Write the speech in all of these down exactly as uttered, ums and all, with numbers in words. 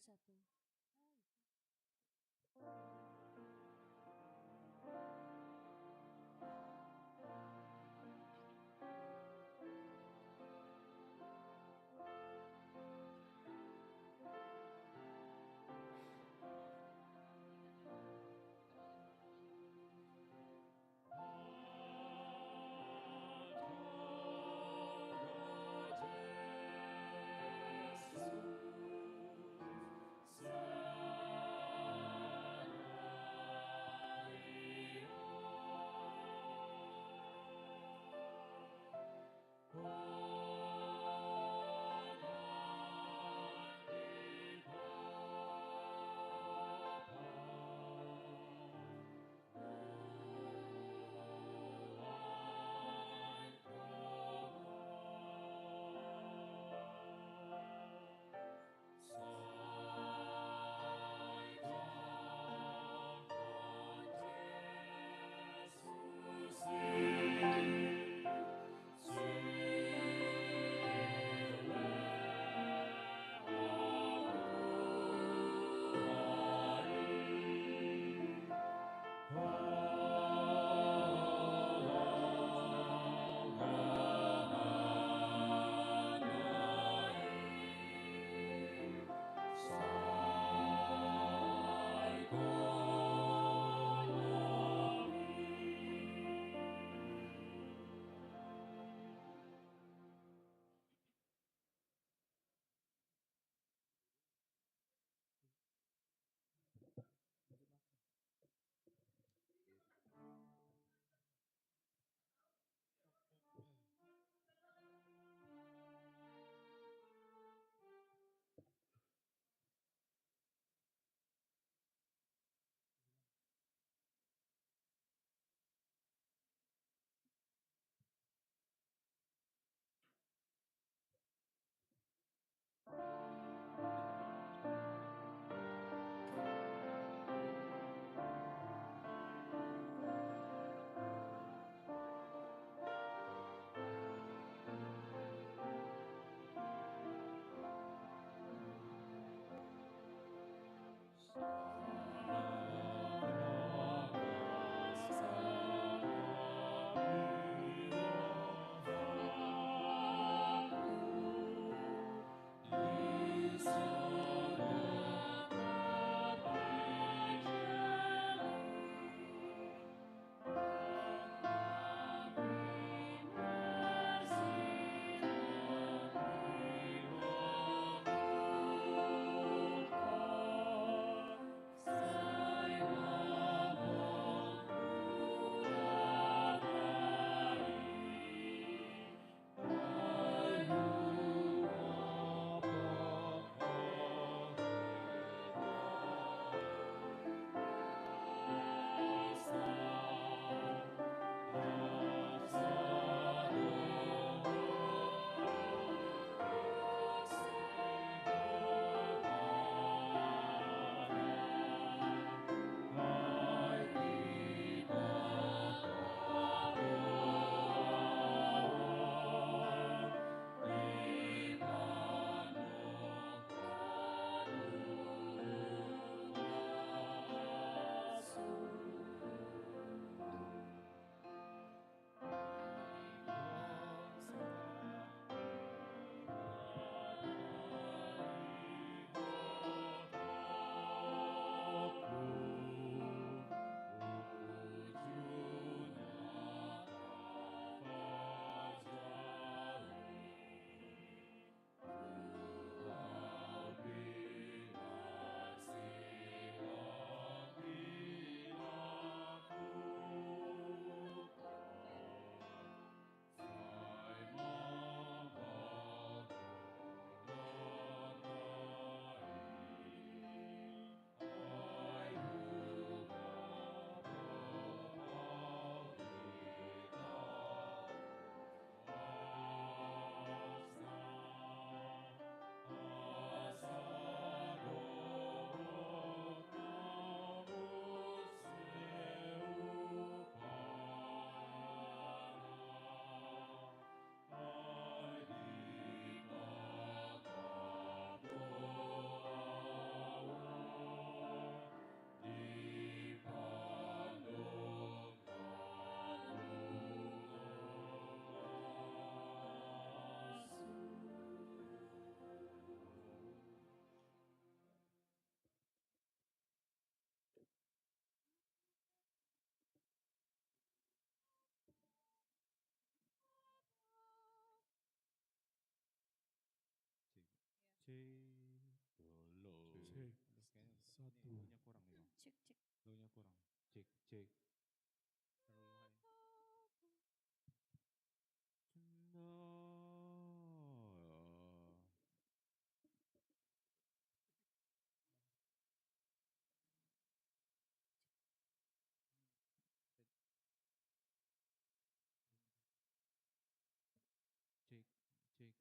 satu. Ini low-nya kurang nih, Bang. Cek, cek. Low-nya kurang. Cek, cek. Terlalu high. Nah. Cek, cek.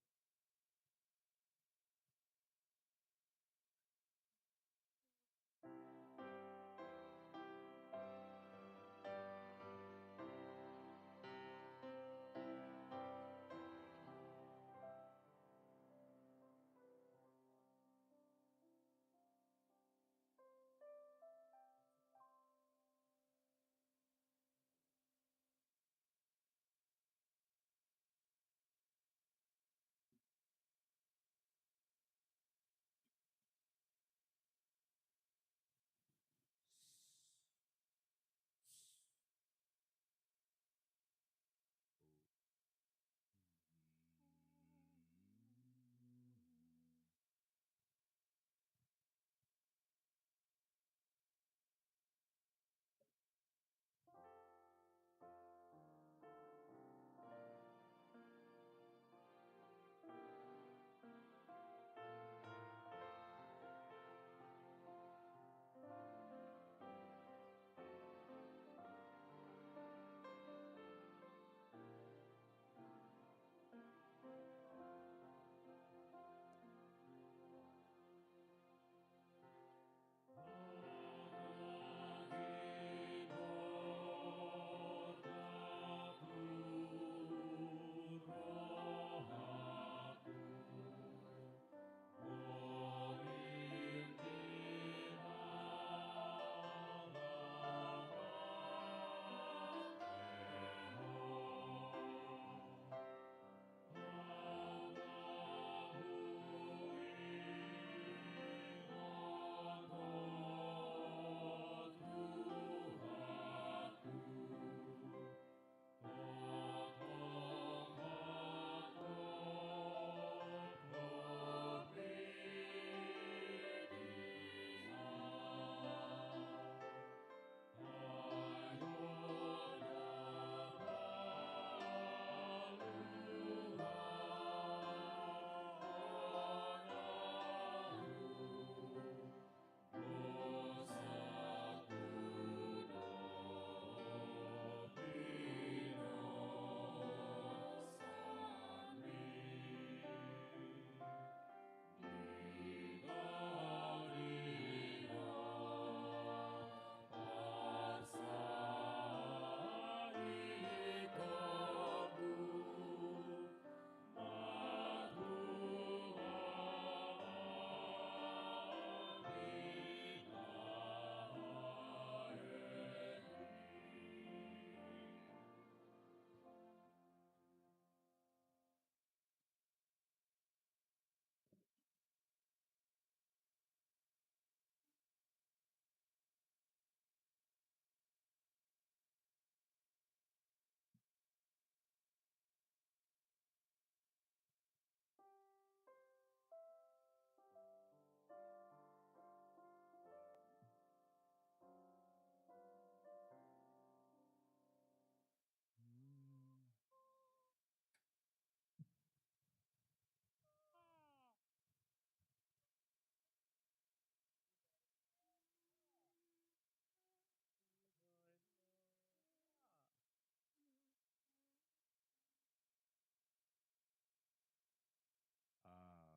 Ah.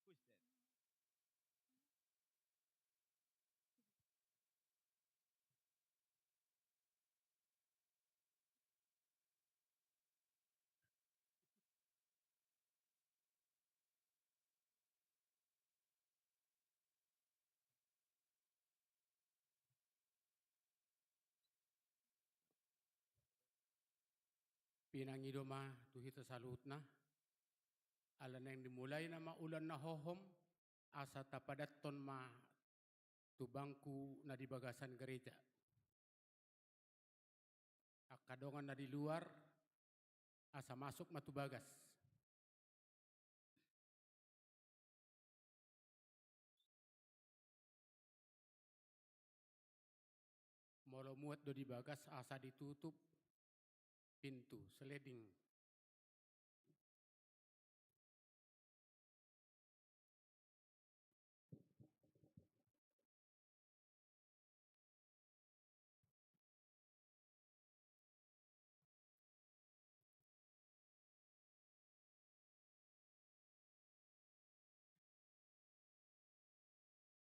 Who's that? Pinangido ma tu hita saluhutna, ala naeng dimulai nama ulaon na hohom, asa tapadathon ma tu bangku na di bagasan gareja. Angka dongan na di luar, asa masuk ma tu bagas. Muat do di bagas asa ditutup pintu, sliding.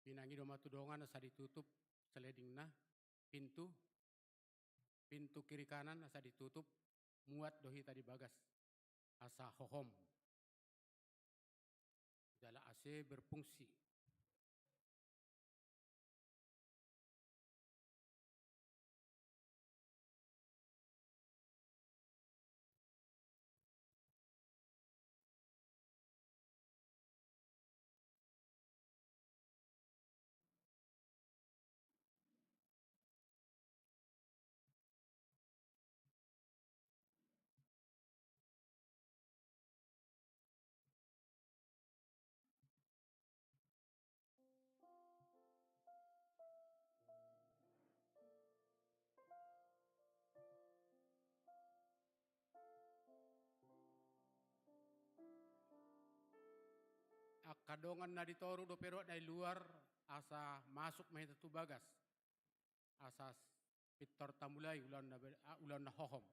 Pinangido ma tu dongan asa ditutup slidingna, pintu, pintu kiri kanan asa ditutup, muat do hita di bagas asa hohom. Jala A C berfungsi. Angka dongan na di toru dope dohot na di luar, asa masuk ma hita tu bagas. Asa pintor tamulai ulaon na be-, ah, ulaon na hohom.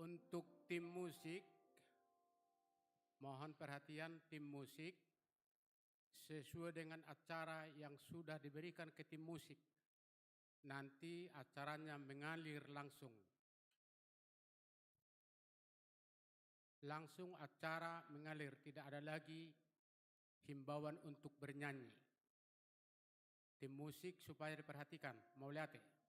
Untuk tim musik, mohon perhatian tim musik, sesuai dengan acara yang sudah diberikan ke tim musik. Nanti acaranya mengalir langsung. Langsung acara mengalir, tidak ada lagi himbauan untuk bernyanyi. Tim musik supaya diperhatikan. Mauliate.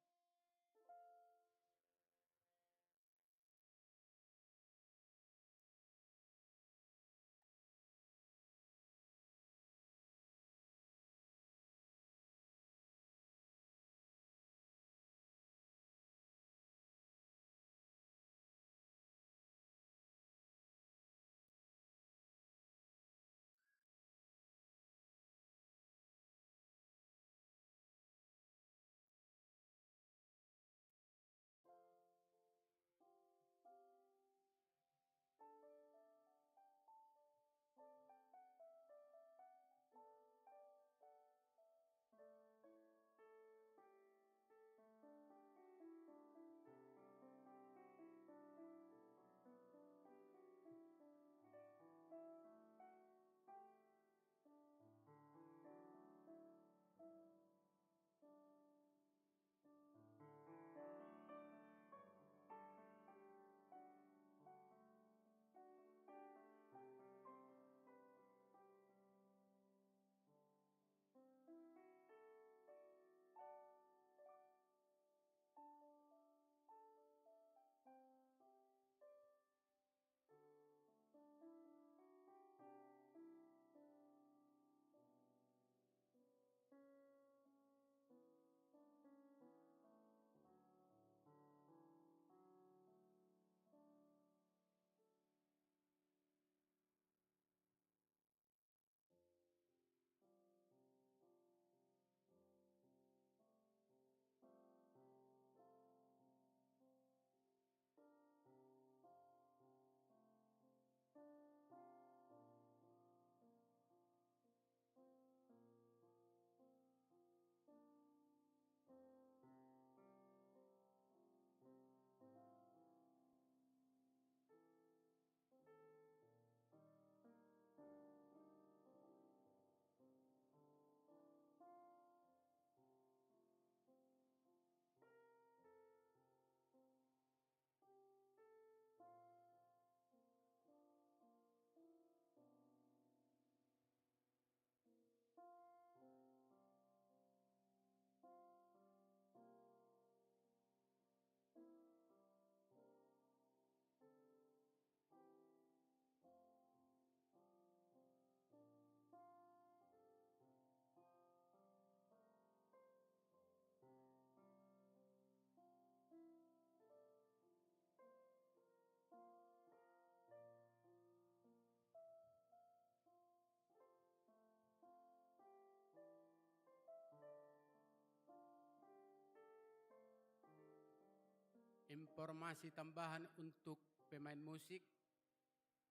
Informasi tambahan untuk pemain musik,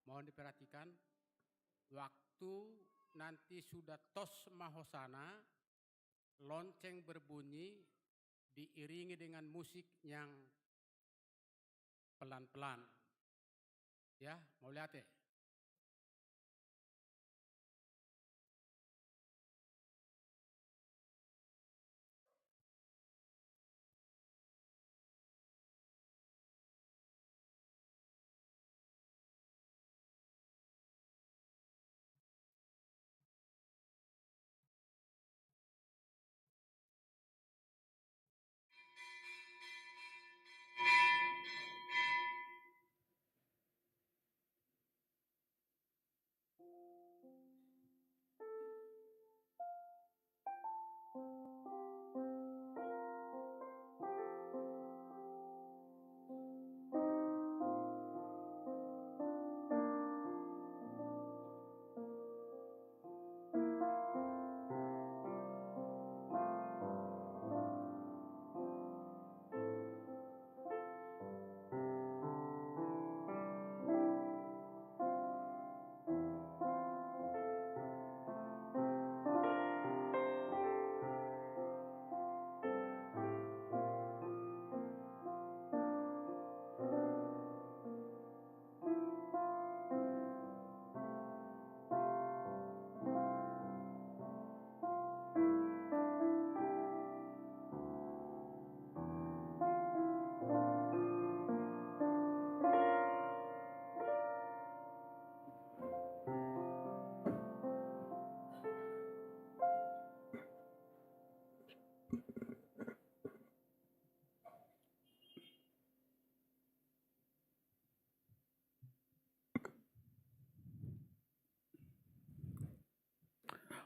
mohon diperhatikan, waktu nanti sudah tos ma hosana, lonceng berbunyi, diiringi dengan musik yang pelan-pelan. Ya, mauliate.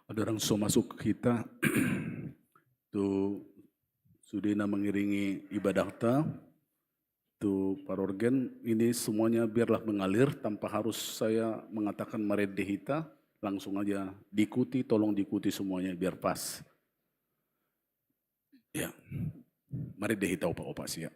Adong so masuk hita tu sude na mangiringi ibadahta tu parorgen, ini semuanya biarlah mengalir tanpa harus saya mengatakan marende hita, langsung aja diikuti, tolong diikuti semuanya biar pas. Ya, marende hita opat-opat sia.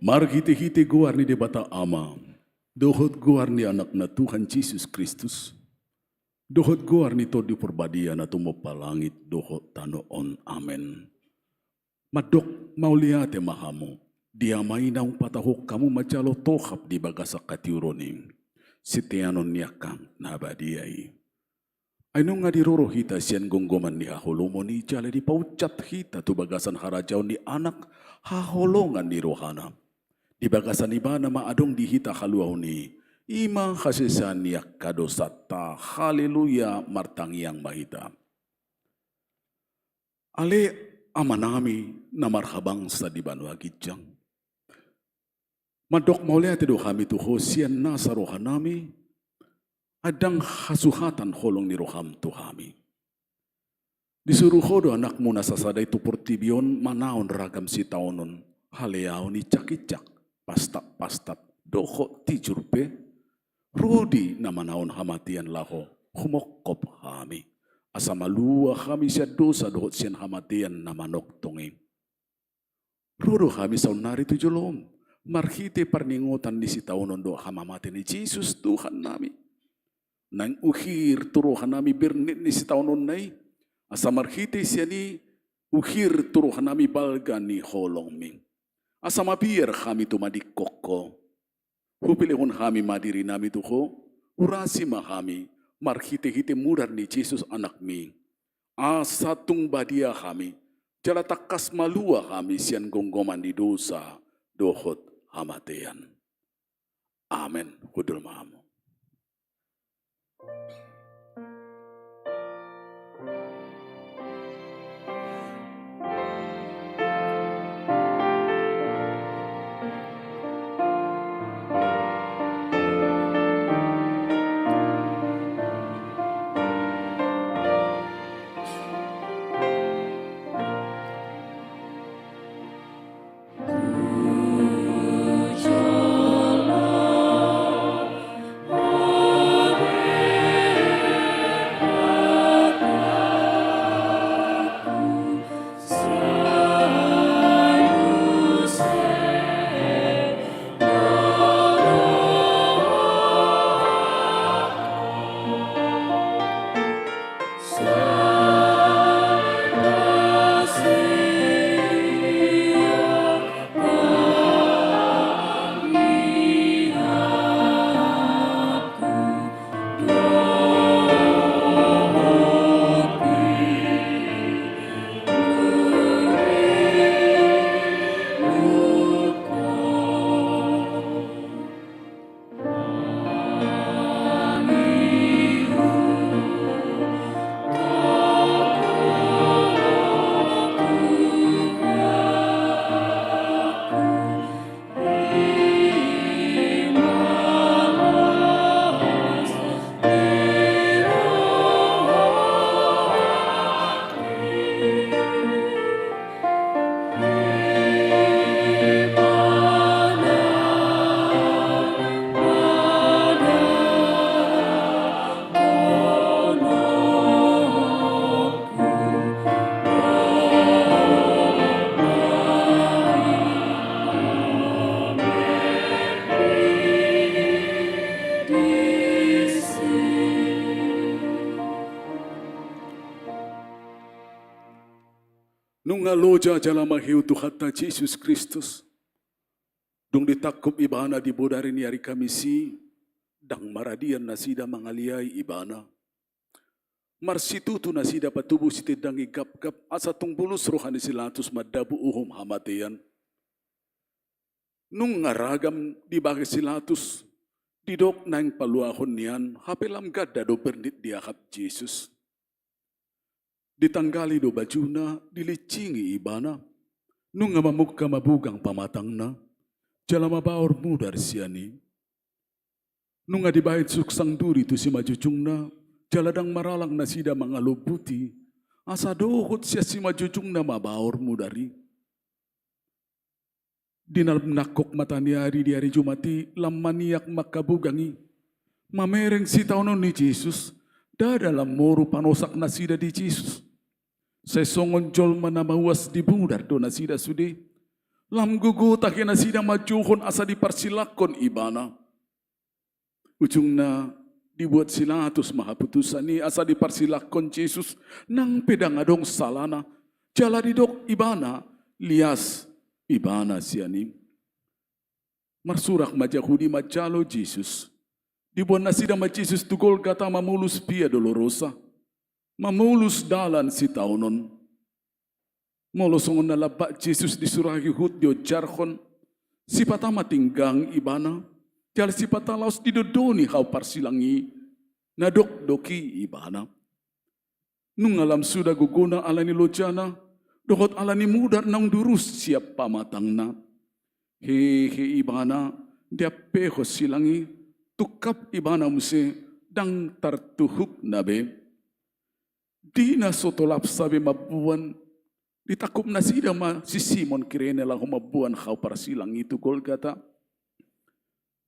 Marhite-hite goar ni Debata Ama, dohot goar ni Anakna Tuhan Jesus Kristus, dohot goar ni Tondi Parbadia na tumompa langit dohot tano on. Amen. Mandok mauliate ma hamu, di Ama i naung patahonon hamu manjalo tohap di bagasan hatiuron i, siteanon ni angka na badia i. Ai nunga diroro hita sian gomgoman ni haholomon i jala dipaunsat hita tu bagasan harajaon ni Anak haholongan ni rohana. Di bagasan Ibana ma adong di hita haluaon i, i ma hasesaan ni angka dosanta. Haleluya, martangiang ma hita. Ale Amanami na marhabangsa di banua ginjang. Mandok mauliate do hami tu Ho sian nasa rohanami, ai ndang hasuhatan holong ni roham tu hami. Disuru Ho do Anakmu na sasada i tu portibi on manaon ragam sitaonon, haleaon, incak-incak, pastap-pastap, dohot tijur pe, ro di na manaon hamatean laho humongkop hami, asa malua hami sian dosa dohot sian hamatean na manongtong i. Ro do hami saonnari tu jolom, marhite parningotan ni sitaonon dohot hamamate ni Jesus Tuhannami. Naeng uhir tu rohanami bernit ni sitaononna i, asa marhite sian i uhir tu rohanami balga ni holongmi. Asa mabiar hami tumadingkon Ho. Hupilehon hami ma dirinami tu Ho, urasi ma hami, marhite-hite mudar ni Jesus Anakmi. Asa tung badia hami, jala tangkas malua hami sian gomgoman ni dosa, dohot hamatean. Amen. Hundul ma hamu. Nunga loja jala maheu Tuhanta Jesus Kristus. Dung ditangkup Ibana di bodari ni ari Kamis i, ndang maradian nasida mangaliai Ibana. Marsitutu nasida patubu sitendang i gapgap, asa tung bulus roha ni si Latus mandabu uhum hamatean. Nunga ragam dibege si Latus, didok naeng paluahon nian, hape lam ganda do bernit diahap Jesus. Ditanggali do bajuna, dilinsingi Ibana. Nunga mamungka mabugang pamatangna, jala mabaor mudar sian i. Nunga dibahen suksang duri tu simanjujungna, jala ndang maralang nasida mangalombut i, asa dohot sian simanjujungna mabaor mudar i. Di na lam nangkok mata ni ari di ari Jumat i, lam maniak ma angka bugang i, mamereng sitaonon ni Jesus, ndada lam moru panosak nasida di Jesus. Sai songon jolma na mauas di mudar do nasida sude. Lam gogo tahe nasida manjouhon asa diparsilangkon ibana. Ujungna dibuat si Pilatus ma haputusan i asa diparsilangkon Jesus, nang pe ndang adong salana, jala didok ibana lias ibana sian i. Marsurak ma Jahudi manjalo Jesus. Diboan nasida ma Jesus tu Golgata, mamolus Via Dolorosa, mamolus dalan sitaonon. Molo songon na lambak Jesus disurang huhut dionjarhon, sipata ma tinggang ibana, jala sipata laos didondoni hau parsilang i, na dokdok i ibana. Nunga lam suda gogona ala ni lojana, dohot ala ni mudar naung durus sian pamatangna. Hehe ibana diampehon silang i, tungkap ibana muse, ndang tartuhukna be. Di na so tolapsa be mamboan, ditangkup nasida ma si Simon Kirene laho mamboan hau parsilang i tu Golgata.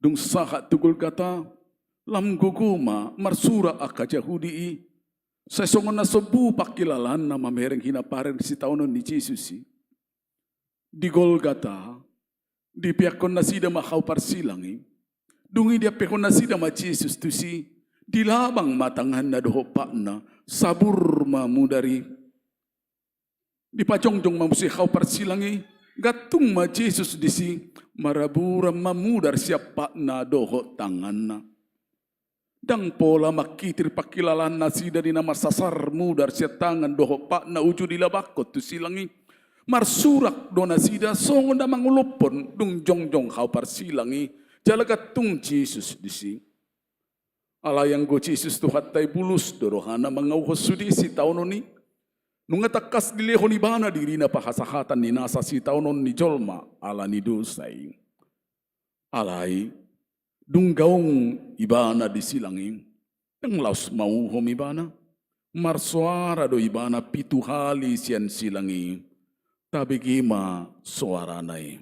Dung sahat tu Golgata, lam gogo ma marsurak angka Jahudi i, sai songon na sombu pangkilalaanna mamereng hinaparean sitaonon ni Jesus i. Di Golgata, dipeakkon nasida ma hau parsilang i. Dung i diampehon nasida ma Jesus tusi, dilabang ma tanganna dohot patna, sabur ma mudar i. Dipajongjong ma muse hau parsilang i, gantung ma Jesus disi, maraburan ma mudar sian patna dohot tanganna. Ndang pola mangkitir pangkilalaannasida di na marsasar mudar sian tangan dohot patna uju dilabangkon tu silang i. Marsurak do nasida songon na mangolophon dung jongjong hau parsilang i, jala gantung Jesus disi. Alai anggo Jesus Tuhanta i bulus do rohana mangauhon sude sitaonon i. Nunga tangkas dilehon ibana dirina pahasahatan ni nasa sitaonon ni jolma ala ni dosa i. Alai, dung gaung ibana di silang i, ndang laos mauhom ibana. Marsoara do ibana pitu hali sian silang i. Tabege ma soarana i.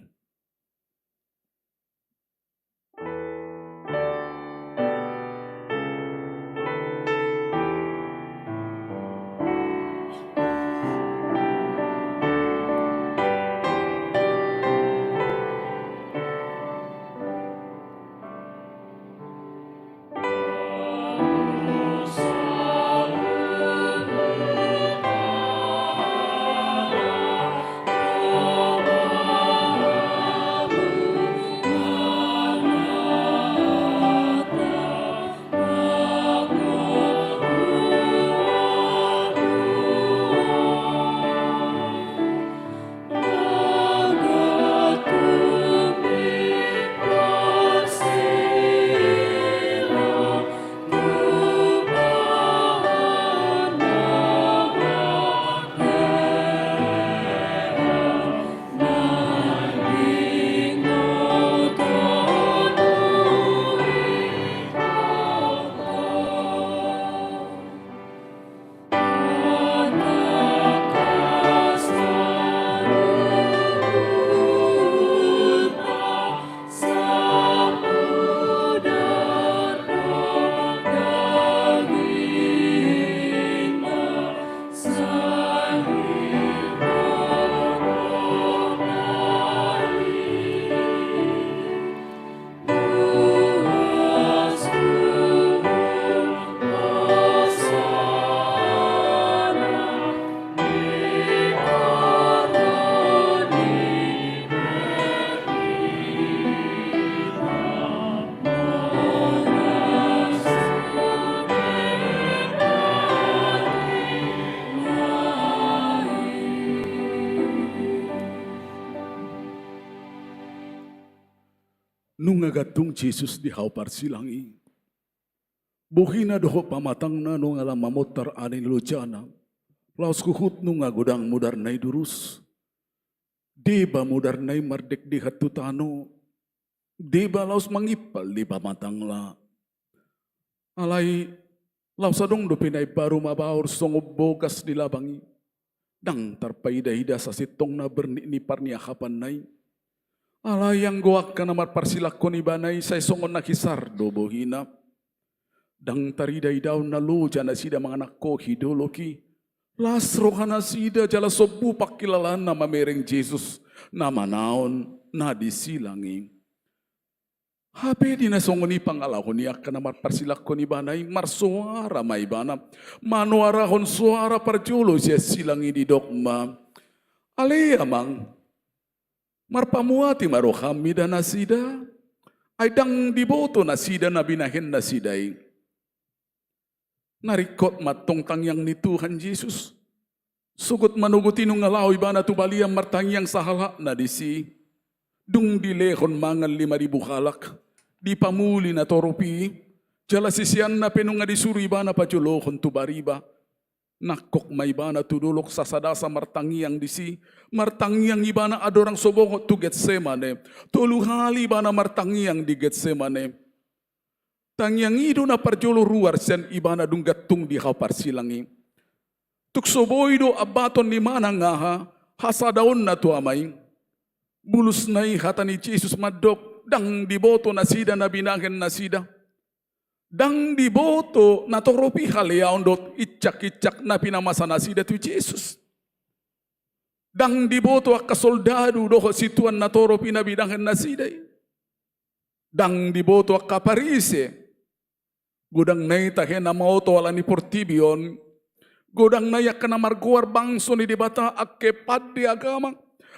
Nunga gantung Jesus di hau parsilang i. Bohina dohot pamatangna nunga lam mamontar ala ni lojana. Laos huhut nunga godang mudarna i durus. Deba mudarna i mardekdehan tu tano. Deba laos mangimpal di pamatangna. Alai laos adong dope na imbaru mabaor songon bogas di labang i. Ndang tarpaida-ida sasintongna bernik ni parniahapanna i. Alai anggo angka na marparsilangkon ibana i sai songon na hisar do bohina. Ndang tarida-idaon na loja nasida manganangkohi dolok i. Las rohanasida jala sombu pangkilalaanna mamereng Jesus. na manaon na di silang i. Hape di na songon i pangalaho ni angka na marparsilangkon ibana i, marsoara ma ibana, manoarahon soara parjolo sian silang i, didok ma: Ale Amang, marpamuati ma roham mida nasida, ai ndang diboto nasida na binahen nasida i. Na ringkot ma antong tangiang ni Tuhan Jesus. Sogot manogot i nunga laho ibana tu balian martangiang sahalakna disi. Dung dilehon mangan lima ribu halak, dipamuli natorop i, jala siseanna pe nunga disuru ibana pajolohon tu bariba. Nangkok ma ibana tu dolok sasadasa martangiang disi. Martangiang ibana andorang so bongot tu Getsemane. Tolu hali ibana martangiang di Getsemane. Tangiang i do na parjolo ruar sian ibana dung gantung di hau parsilang i. Tung so boi do ambaton ni manang aha hasadaonna tu Ama i. Bulusna i hata ni Jesus mandok: Ndang diboto nasida na binahen nasida. Ndang diboto natorop i haleaon dohot incak-incak na pinamasa nasida tu Jesus. Ndang diboto angka soldadu dohot situan natorop i na binahen nasida i. Ndang diboto angka Parise. Godang nai tahe na maoto ala ni portibi on. Godang nai angka na margoar bangso ni Debata, angka pande agama,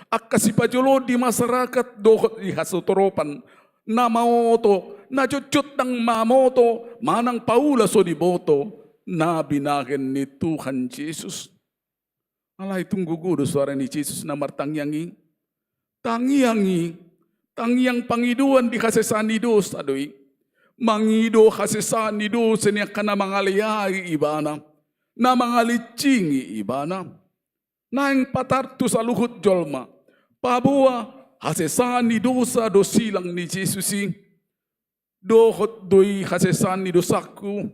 angka sipajoloon di masyarakat dohot di hasotoropan, na maoto, na jotjot ndang mamoto manang paula so diboto na binahen ni Tuhan Jesus. Alai tung gogo do soara ni Jesus na martangiang i. Tangiang i, tangiang pangidoan di hasesaan ni dosa do i. Mangido hasesaan ni dosa ni angka na mangaleai ibana, na mangalincingi ibana. Naeng patar tu saluhut jolma, paboa hasesaan ni dosa do silang ni Jesus i. Dohot do i hasesaan ni dosangku,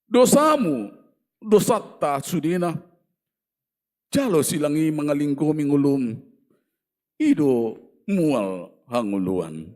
dosamu, dosanta sudena. Jalo silang i mangalinggomi ngolum, i do mual hangoluan.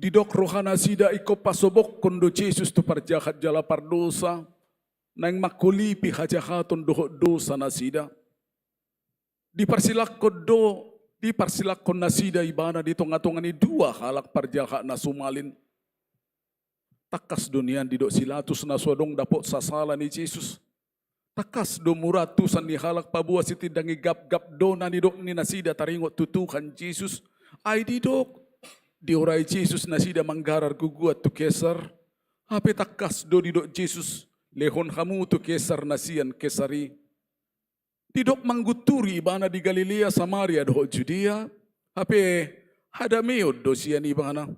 Didok roha nasida ingkon pasobokhon do Jesus tu parjahat jala pardosa, naeng mangkolipi hajahaton dohot dosa nasida. Diparsilangkon do, diparsilangkon nasida ibana di tonga-tonga ni dua halak parjahat na sumalin. Tangkas do nian didok si Latus na so adong dapot sasala ni Jesus. Tangkas do mura antusan ni halak paboa sitindangi gapgap do na nidok ni nasida taringot tu Tuhan Jesus. Ai didok, diorai Jesus nasida manggarar gogoan tu Kesar. Hape tangkas do didok Jesus, lehon hamu tu Kesar na sian Kesar i. Didok manggunturi ibana di Galilea, Samaria dohot Judea, hape hadameon do sian ibana.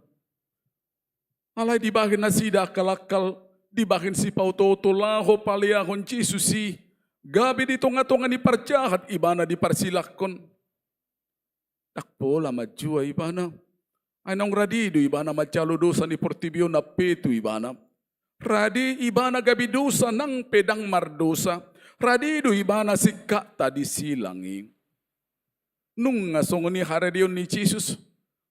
Alai dibahen nasida akal-akal, dibahen sipaoto-oto laho paleahon Jesus i, gabe di tonga-tonga ni parjahat ibana diparsilangkon. Ndang pola manjua ibana. Ai naung rade do ibana manjalo dosa ni portibi on nang pe tu ibana. Rade ibana gabe dosa nang pe ndang mardosa. Rade do ibana singkatta di silang i. Nunga songon i haradeon ni Jesus,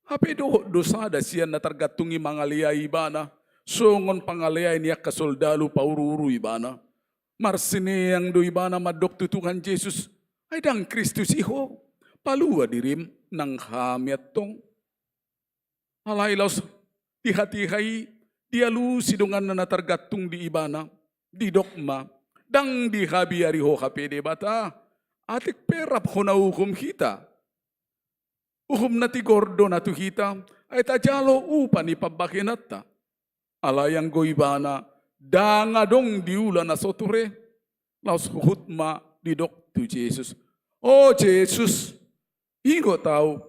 hape dohot do sada sian na targantung i mangaleai ibana, songon pangaleai ni angka soldalu pauru-uru ibana. Marsineang do ibana mandok tu Tuhan Jesus, ai ndang Kristus i ho, palua dirim nang hami antong. Alai laos di hatiha i dialusi donganna na targantung di ibana, didok ma, ndang dihabiari ho hape Debata, atik pe rap hona uhum hita. Uhum na tigor do na tu hita, ai tajalo upa ni pambahenanta. Alai anggo ibana, ndang adong diula na so ture, laos huhut ma didok tu Jesus. O Jesus, ingot au,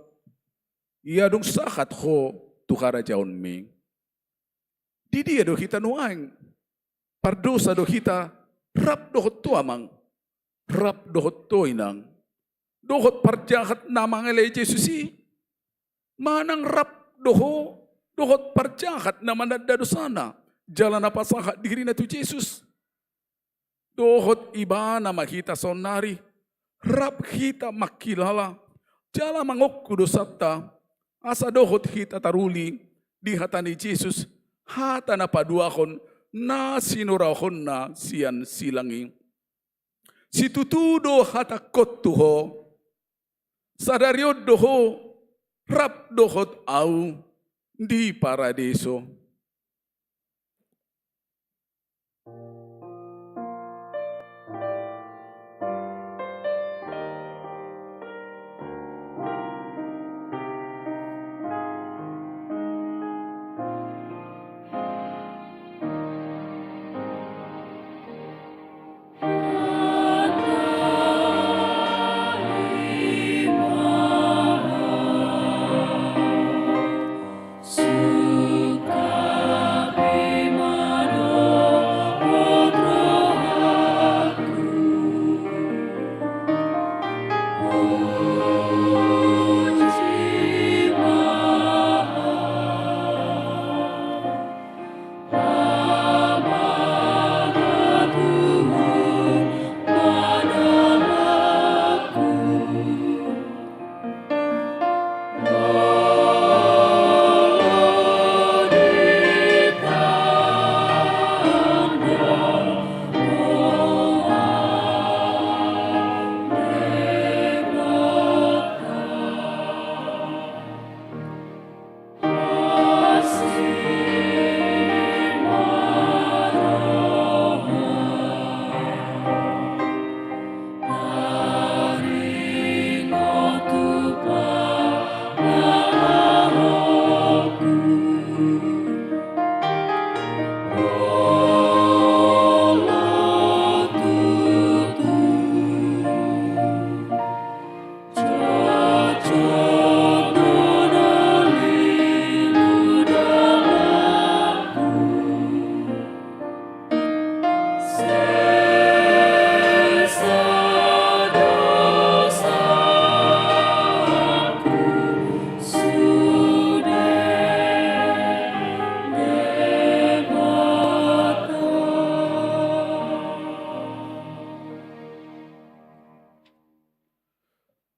ia dung sahat ho tu harajaonmi. Di dia do hita nuaeng? Pardosa do hita, rap dohot ho amang, rap dohot ho inang, dohot parjahat na mangalehon Jesus i? Manang rap do ho dohot parjahat na mananda dosana, jala na pasahat dirina tu Jesus? Dohot ibana ma hita saonnari, rap hita mangkilala, jala mangongku dosanta, asa dohot hita taruli di hata ni Jesus, hata na paduahon na sinorahonna sian silang i. Situtu do hatangkon tu ho, sadari on do ho rap dohot au di Paradeso.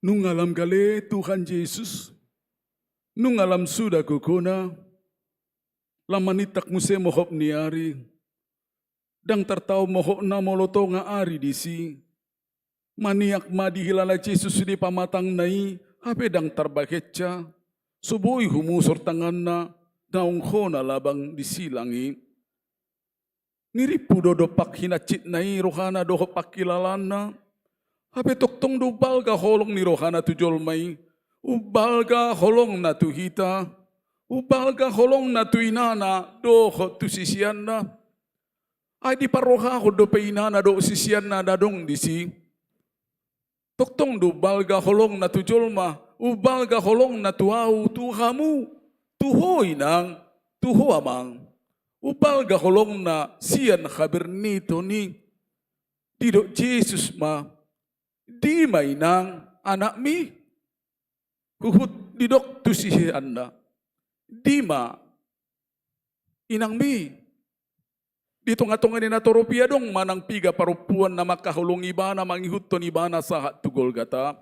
Nunga lam gale Tuhan Jesus, nunga lam suda gogona, lam manintak muse mohop ni ari, ndang tartaon mohopna molo tonga ari disi. Maniak ma dihilala Jesus sude pamatangna i, hape ndang tarbahensa, so boi humusor tanganna, naung hona labang di silang i. Nirimpu do dompak hinansitna i rohana dohot pangkilalaanna. Hape tongtong do umbalga holong ni rohana tu jolma i, umbalga holongna tu hita, umbalga holongna tu inana dohot tu siseanna. Ai diparrohahon dope inana dohot siseanna na adong disi. Tongtong do umbalga holongna tu jolma, umbalga holongna tu ahu, tu hamu, tu ho inang, tu ho amang. Umbalga holongna sian haberniton i. Didok Jesus ma, dima inang anakmi? Huhut didok tu siseanna, dima inangmi? Di tongatonga ni natorop i adong ma nang piga parompuan na mangkaholongi ibana mangihuthon ibana sahat tu Golgata.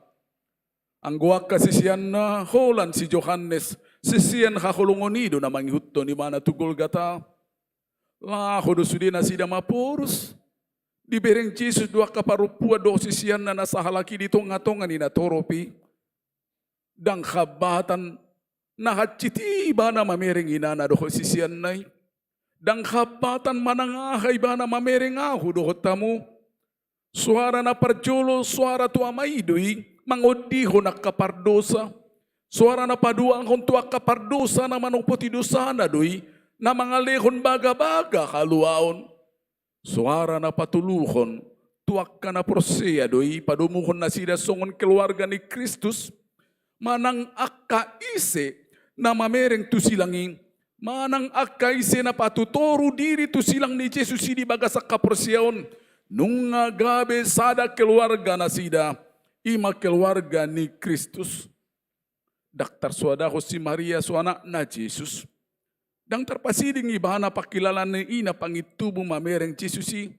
Anggo angka siseanna, holan si Johannes, sisean haholongon i do na mangihuthon ibana tu Golgata. Laho do sude nasida maporus. Dibereng Jesus do angka parompuan dohot siseanna na sahalak i di tongatonga ni natorop i. Ndang hambatan na hansit i ibana mamereng inana dohot siseanna i. Ndang hapatan manang aha ibana mamereng ahu dohot hamu. Soara na parjolo, soara tu Ama i do i, mangondihon angka pardosa. Soara na paduahon tu angka pardosa na manopoti dosana do i, na mangalehon bagabaga haluaon. Soara na patoluhon tu angka na porsea do i, padomuhon nasida songon keluarga ni Kristus, manang angka ise na mamereng tu silang i, manang angka ise na patutoru diri tu silang ni Jesus i di bagasan haporseaon, nunga gabe sada keluarga nasida, i ma keluarga ni Kristus. Ndang tarsoadahon si Maria so anakna Jesus. Ndang tarpasiding ibana pangkilalaan ni ina pangintubu mamereng Jesus i.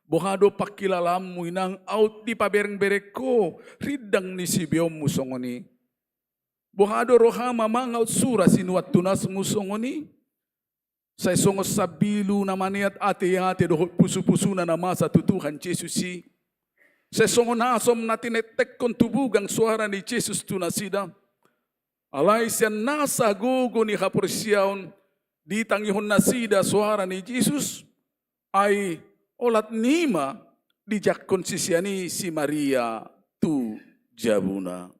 Boha do pangkilalaanmu inang aut dipaberengbereng ho rindang ni sibeonmu songon i? Boha do roham amang aut sura sinuan tunasmu songon i? Sai songon sambilu na maneat ateate dohot pusupusuna na masa tu Tuhan Jesus i. Sai songon asom na tinektekhon tu bugang soara ni Jesus tu nasida. Alai sian nasa gogo ni haporseaon ditangihon nasida soara ni Jesus, ai olat ni i ma dijangkon sisean i si Maria tu jabuna.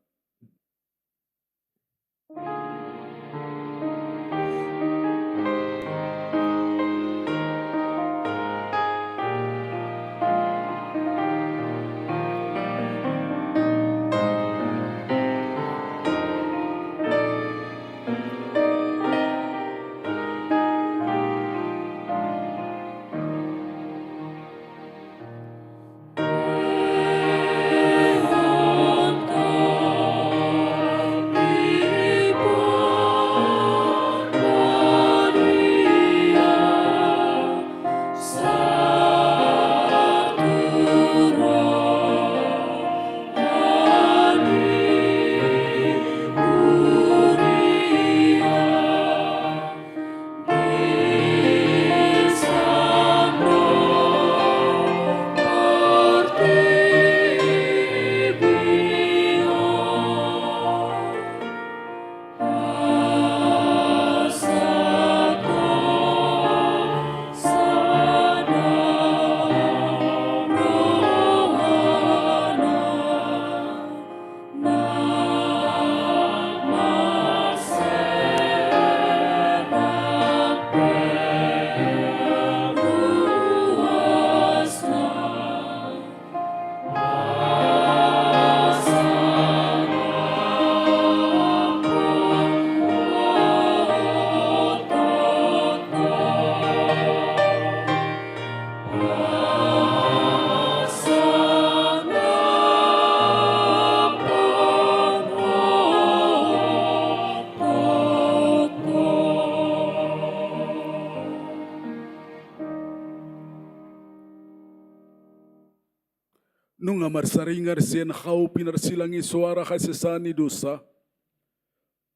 Nunga marsaringar sian hau pinarsilang i soara hasesaan ni dosa.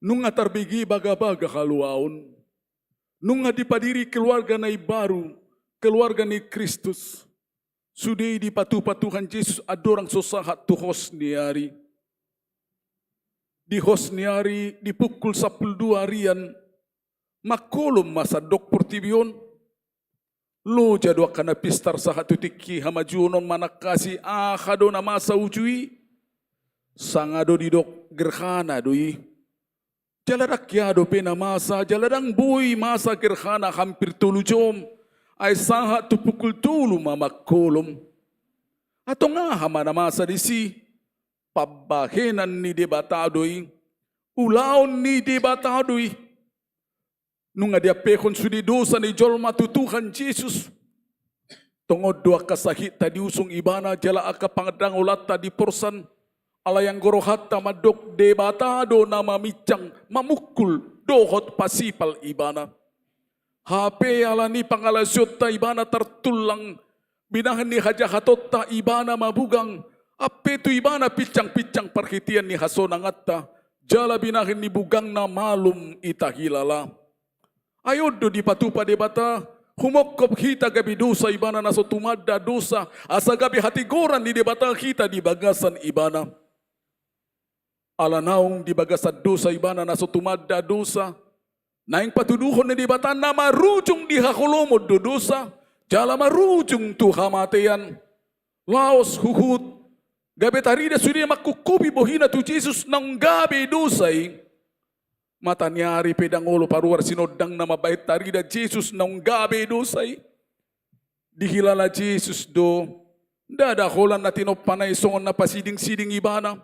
Nunga tarbege bagabaga haluaon. Nunga dipadiri keluarga na imbaru, keluarga ni Kristus. Sude i dipatupa Tuhan Jesus andorang so sahat tu hos ni ari. Di hos ni ari di pukul sampulu dua arian, mangkolom ma sandok portibi on. Loja do angka na pistar sahat tu tingki hamajuon on manangkasi aha do na masa uju i. Sanga do didok gerhana do i. Jala ndang hea dope na masa, jala ndang boi masa gerhana hampir tolu jom. Ai sahat tu pukul tolu ma mangkolom. Antong aha ma na masa disi? Pambahenan ni Debata do i. Ulaon ni Debata do i. Nunga diampehon sude dosa ni jolma tu Tuhan Jesus. Tongon do angka sahitta diusung ibana jala angka pangandangolanta diporsan. Alai anggo rohanta mandok Debata do na mamincang, mamungkul, dohot pasipal ibana. Hape ala ni pangalaosionta ibana tartullang, binahen ni hajahatonta ibana mabugang, ampe tu ibana pincangpincang parhitean ni hasonanganta, jala binahen ni bugangna malum i tahilala. Ai on do dipatupa Debata, humongkop hita gabe dosa ibana na so tumanda dosa, asa gabe hatigoran ni Debata hita di bagasan ibana. Ala naung di bagasan dosa ibana na so tumanda dosa, naeng patuduhon ni Debata na marujung di haholomon do dosa, jala marujung tu hamatean. Laos huhut gabe tarida sude mangkupkupi bohina tu Jesus naung gabe dosa i. Mata ni ari pe ndang olo paruar sinondangna mambahen tarida Jesus naung gabe dosa i. Dihilala Jesus do ndada holan na tinompana i songon na pasidingsiding ibana.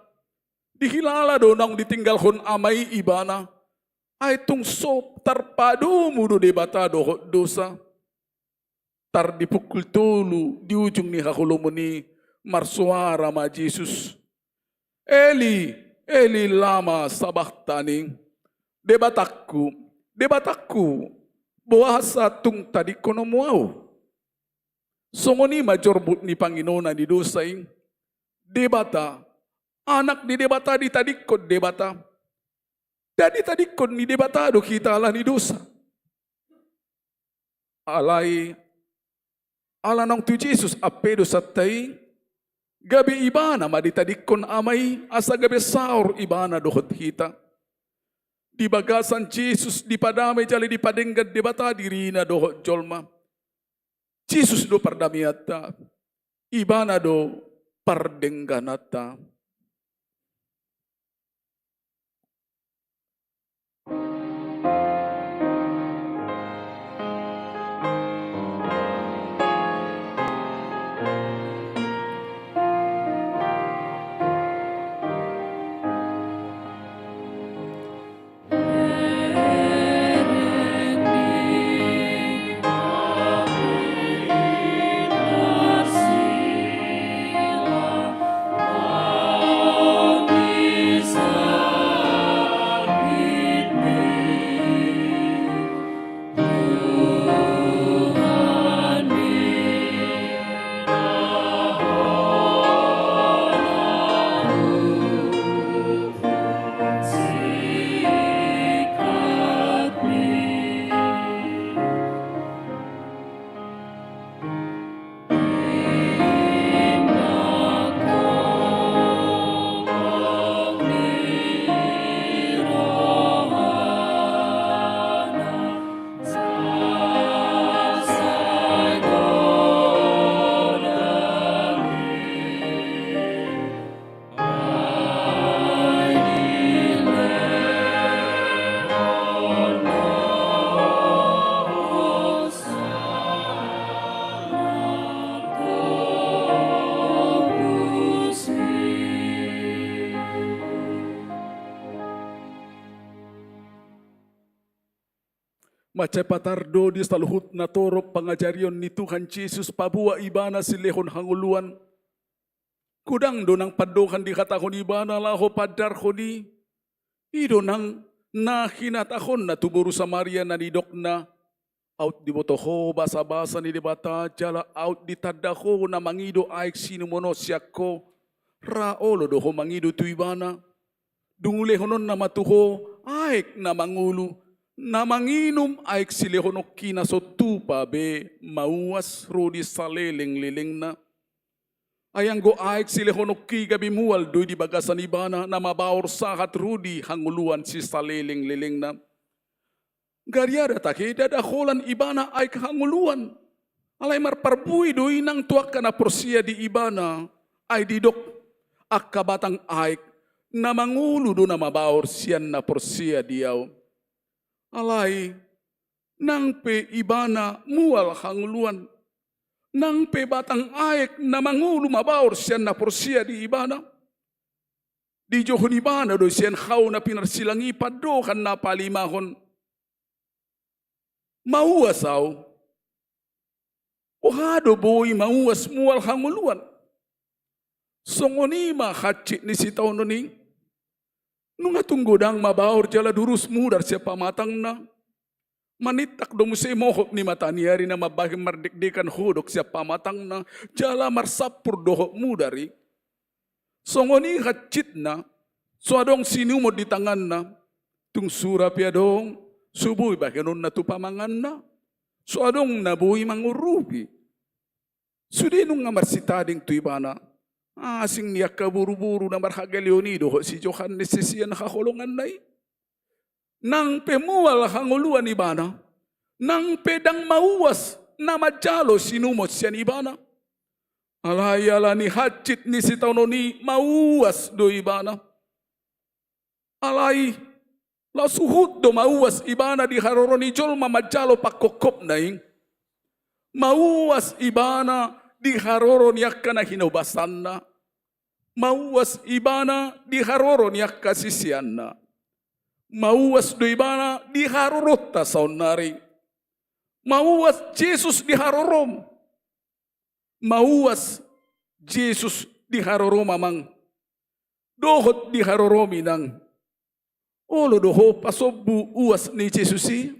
Dihilala do naung ditinggalhon Ama i ibana. Ai tung so tarpadomu do Debata dohot dosa. Tar di pukul tolu di ujung ni haholomon i marsoara ma Jesus: Eli, Eli, lama sabaktani? Debatangku, Debatangku, boasa tung tadingkononmu ahu? Songon i ma jorbut ni panginona ni dosa i. Debata, Anak ni Debata ditadingkon Debata. Ndang ditadingkon ni Debata do hita ala ni dosa. Alai ala naung tu Jesus ampe dosanta i, gabe ibana ma ditadingkon Ama i asa gabe saor ibana dohot hita. Di bagasan Jesus dipadame jala dipadenggan Debata dirina dohot jolma. Jesus do pardameanta, ibana do pardenggananta. Mansai patar do di saluhut na torop pangajarion ni Tuhan Jesus paboa ibana silehon hangoluan. Godang do nang pandohan dihatahon ibana laho paandarhon i. I do nang na hinatahonna tu boru Samaria na nidokna: Aut diboto ho basabasa ni Debata jala aut ditanda ho na mangido aek siinumon on sian ho, ra olo do ho mangido tu ibana. Dung ulehononna ma tu ho aek na mangolu, na manginum aek silehononki na so tupa be mauas ro di salelenglelengna. Ai anggo aek silehononki gabe mual do i di bagasan ibana na mabaor sahat ro di hangoluan sisalelenglelengna. Gariada tahe ndada holan ibana aek hangoluan. Alai marparbue do i nang tu angka na porsea di ibana. Ai didok: Angka batang aek na mangolu do na mabaor sian na porsea di ahu. Alai nang pe ibana mual hangoluan, nang pe batang aek na mangolu mabaor sian na porsea di ibana. Dijouhon ibana do sian hau na pinarsilang i pandohan na palimahon: Mauas ahu. Boha do boi mauas mual hangoluan? Songon i ma hansit ni sitaonon i. Nunga tung godang mabaor jala durus mudar sian pamatangna. Manintak do muse mohop ni mata ni ari na mambahen mardekdekan hodok sian pamatangna jala marsampur dohot mudar i. Songon i hansitna, so adong siinumon di tanganna, tung sura pe adong, so boi bahenonna tu pamanganna, so adong na boi mangurupi. Sude nunga marsitading tu ibana, Asing ni angka boruboru na marhagaleon i dohot si Johannes sisean haholonganna i. Nang pe mual hangoluan ibana, nang pe ndang mauas na manjalo sinumot sian ibana. Alai ala ni hansit ni sitaonon i mauas do ibana. Alai laos huhut do mauas ibana di haroro ni jolma manjalo pangkophopna i. Mauas ibana di haroro ni angka na hinobasanna. Mauas ibana di haroro ni angka siseanna. Mauas do ibana di haroronta saonnari. Mauas Jesus di harorom. Mauas Jesus di harorom, amang. Dohot di harorom, inang. Olo do ho pasombu uas ni Jesus i?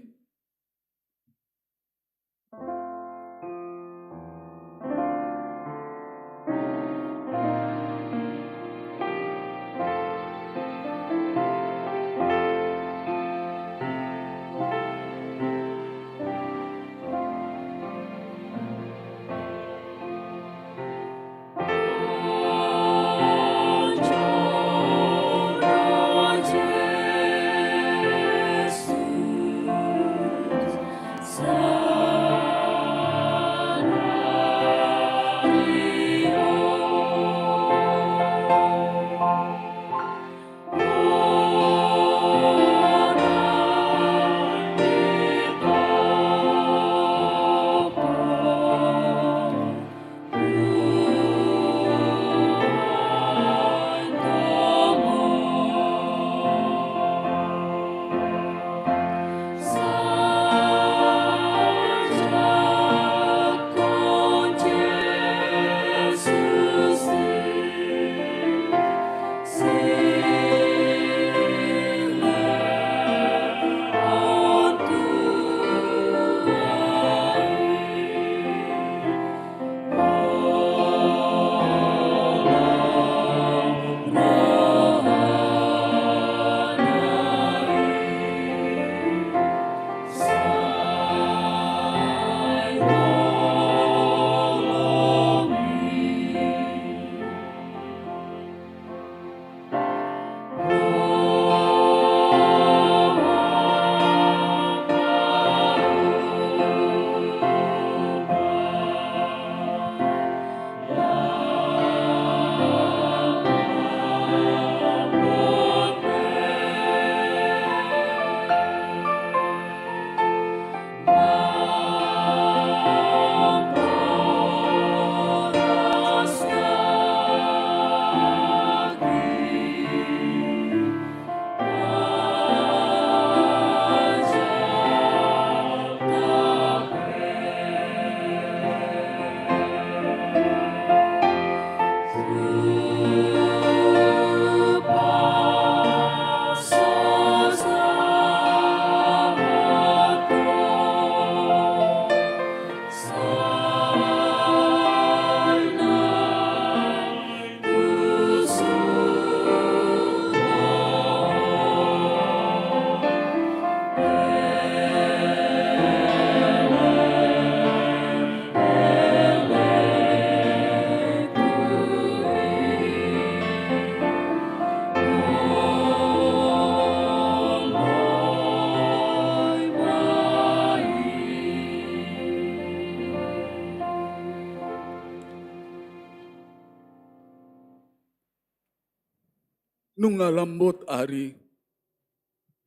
Nunga lambot ari,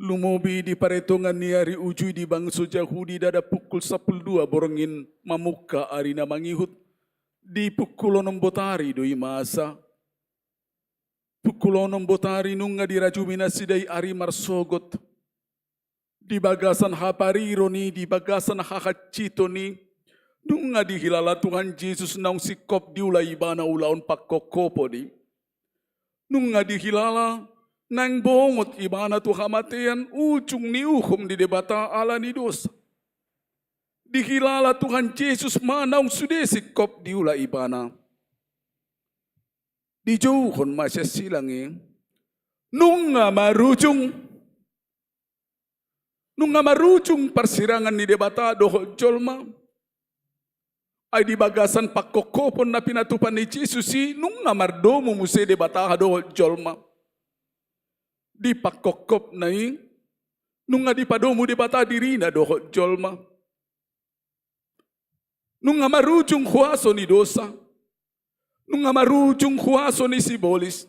lumobi di paretongan ni ari uju i di bangso Jahudi ndada pukul sampulu dua borngin mamungka ari na mangihut, di pukul onom botari do i masa. Pukul onom botari nunga dirajumi nasida i ari marsogot. Di bagasan hapariron i, di bagasan hahansiton i, nunga dihilala Tuhan Jesus naung singkop diula ibana ulaon pangkophopon i. Nunga dihilala naeng bongot ibana tu hamatean ujung ni uhum ni Debata ala ni dosa. Dihilala Tuhan Jesus ma naung sude singkop diula ibana. Dijouhon ma sian silang i, nunga marujung. Nunga marujung parsirangan ni Debata dohot jolma. Ai di bagasan pangkophopon na pinatupa ni Jesus i, nunga mardomu muse Debata dohot jolma. Di pangkophopna i, nunga dipadomu Debata dirina dohot jolma. Nunga marujung huaso ni dosa. Nunga marujung huaso ni sibolis.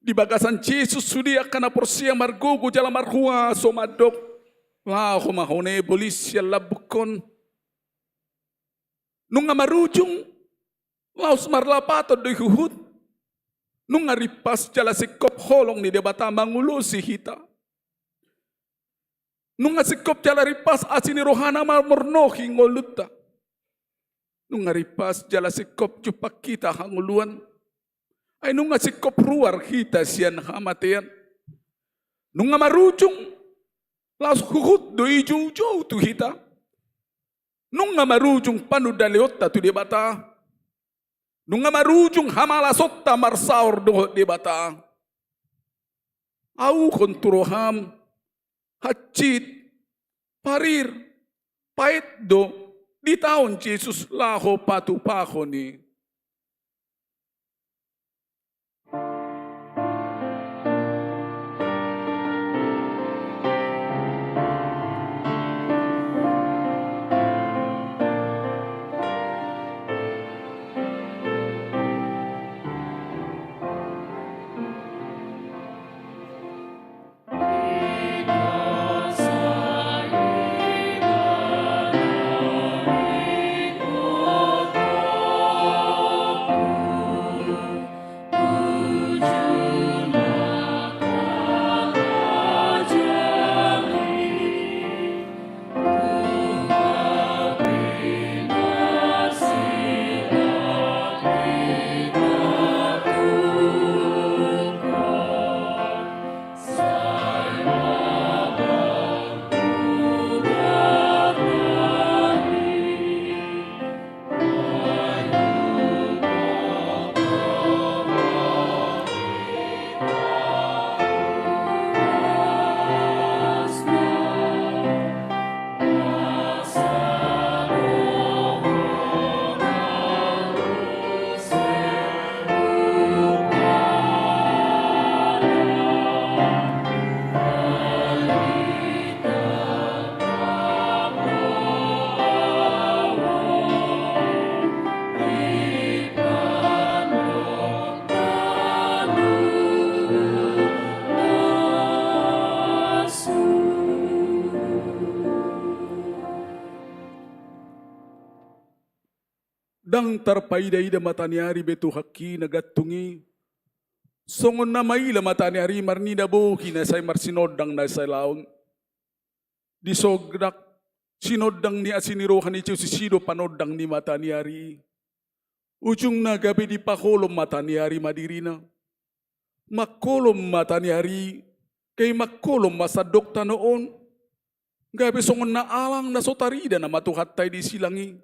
Di bagasan Jesus sude angka na porsea margogo jala marhuaso mandok: Laho ma ho ne, bolis, sian lambungkon. Nunga marujung laos marlapaton do i huhut. Nunga rimpas jala singkop holong ni Debata mangulosi hita. Nunga singkop jala rimpas asi ni rohana mamornohi ngolunta. Nunga rimpas jala singkop jumpang hita hangoluan. Ai nunga singkop ruar hita sian hamatean. Nunga marujung laos huhut do i joujou tu hita. Nunga marujung panundaleonta tu Debata. Nunga marujung hamalasonta marsaor dohot Debata. Auhon tu roham, hansit, parir, paet do ditaon Jesus laho patupahon i. Ndang tarpaida-ida mata ni ari be Tuhanki na gantung i, songon na maila mata ni ari marnida bohi na sai marsinondang na sai laon. Disogdak sinondang ni asi ni roha ni Jesus i do panondang ni mata ni ari i. Ujungna gabe dipaholom mata ni ari ma dirina. Mangholom mata ni ari i, gabe mangholom ma sandok tano on. Gabe songon na alang na so tarida nama Tuhanta i di silang i.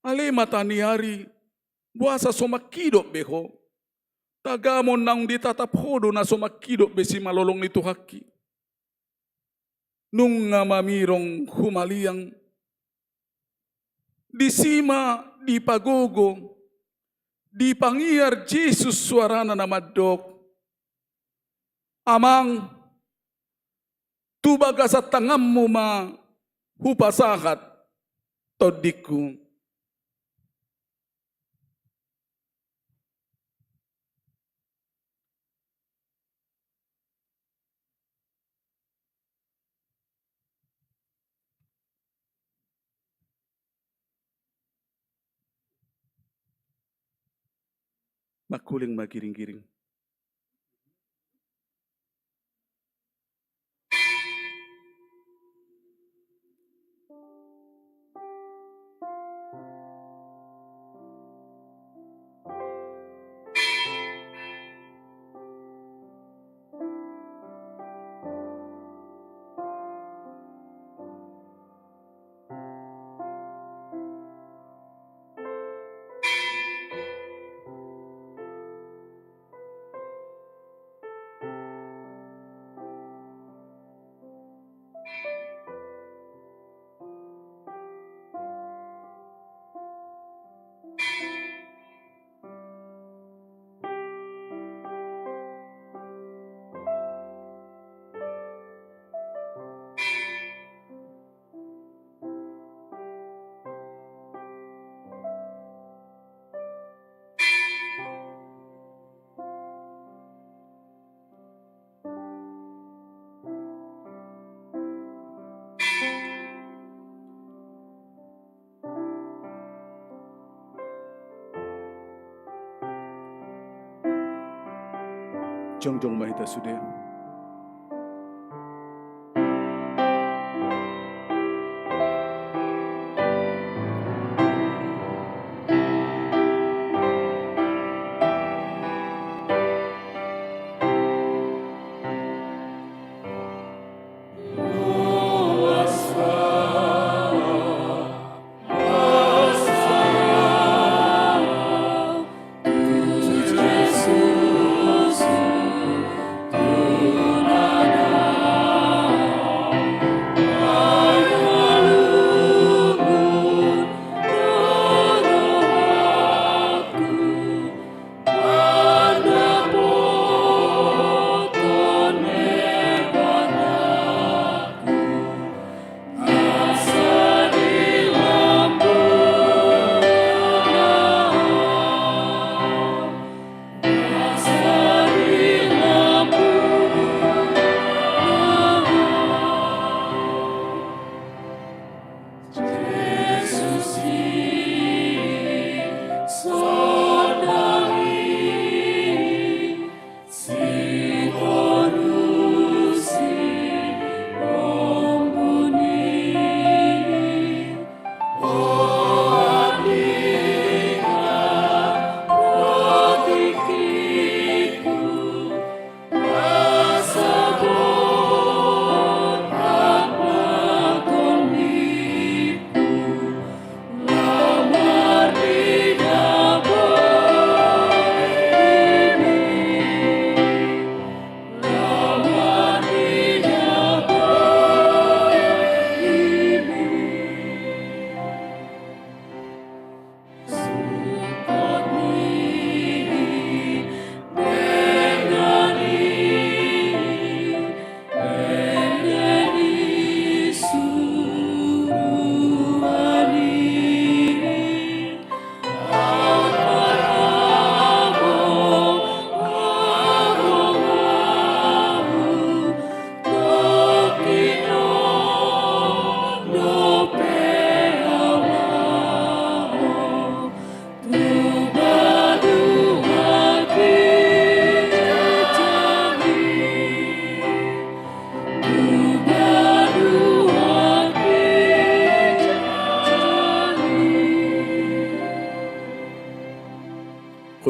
Ale mata ni ari, boasa so mangkidop be ho? Tagamon naung ditatap ho do na so mangkidop be simalolong ni Tuhanki. Nunga mamirong humaliang. Disi ma dipagogo, dipangiar Jesus suarana na mandok: Amang, tu bagasan tanganmu ma hupasahat tondingku. Mangkuling ma giring-giring. Jongjong ma hita sude.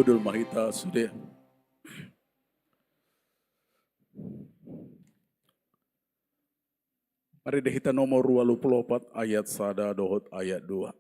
Hundul ma hita sude. Marende hita nomor ualu pulu opat ayat sada dohot ayat dua.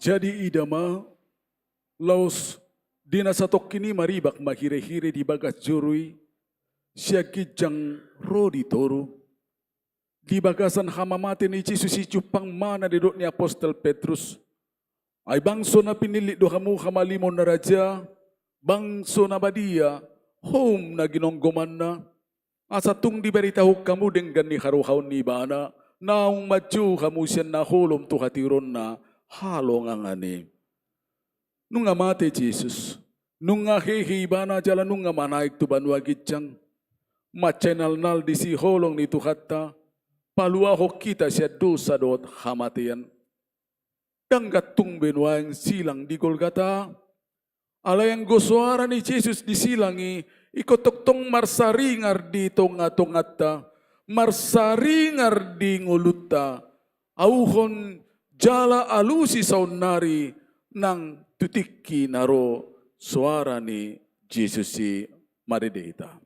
Jadi ida ma, laos di na satongkin i maribak ma hirehire di bagas joro i, sian ginjang ro di toru. Di bagasan hamamate ni Jesus i jumpang ma na nidok ni apostel Petrus. Ai bangso na pinillit do hamu hamalimon na raja, bangso na badia, houm na ginonggomanna. Asa tung dibaritahon hamu denggan ni harohaon ni Ibana, naung manjou hamu sian na holom tu hatiuron na halongangan i. Nunga mate Jesus, nunga hehe Ibana jala nunga manaek tu banua ginjang. Mansai nalnal disi holong ni Tuhanta, paluahon hita sian dosa dohot hamatean. Ndang gantung be nuaeng silang di Golgata, alai anggo soara ni Jesus di silang i, ingkon tongtong marsaringar di tongatonganta, marsaringar di ngolunta, auhon jala alusi saonnari nang tu tingki na ro soara ni Jesus i. Marende hita.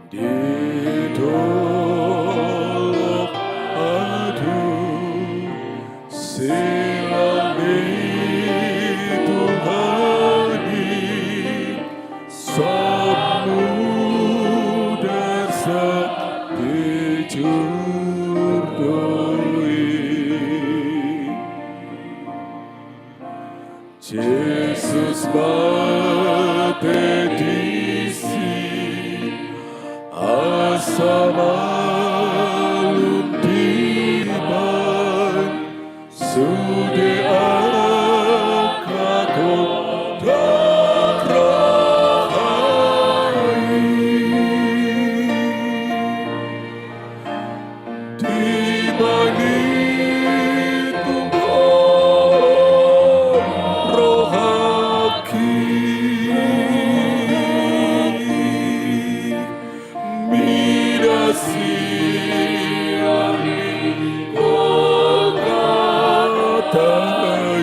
Di dolok ahu, silang ni Tuhan i, samudarsak pijur do i. Jesus mate disi, asa malum dibahen sude angka gondang roha i. Dibahen i tung holom rohangki, mida silang ni Golgata i.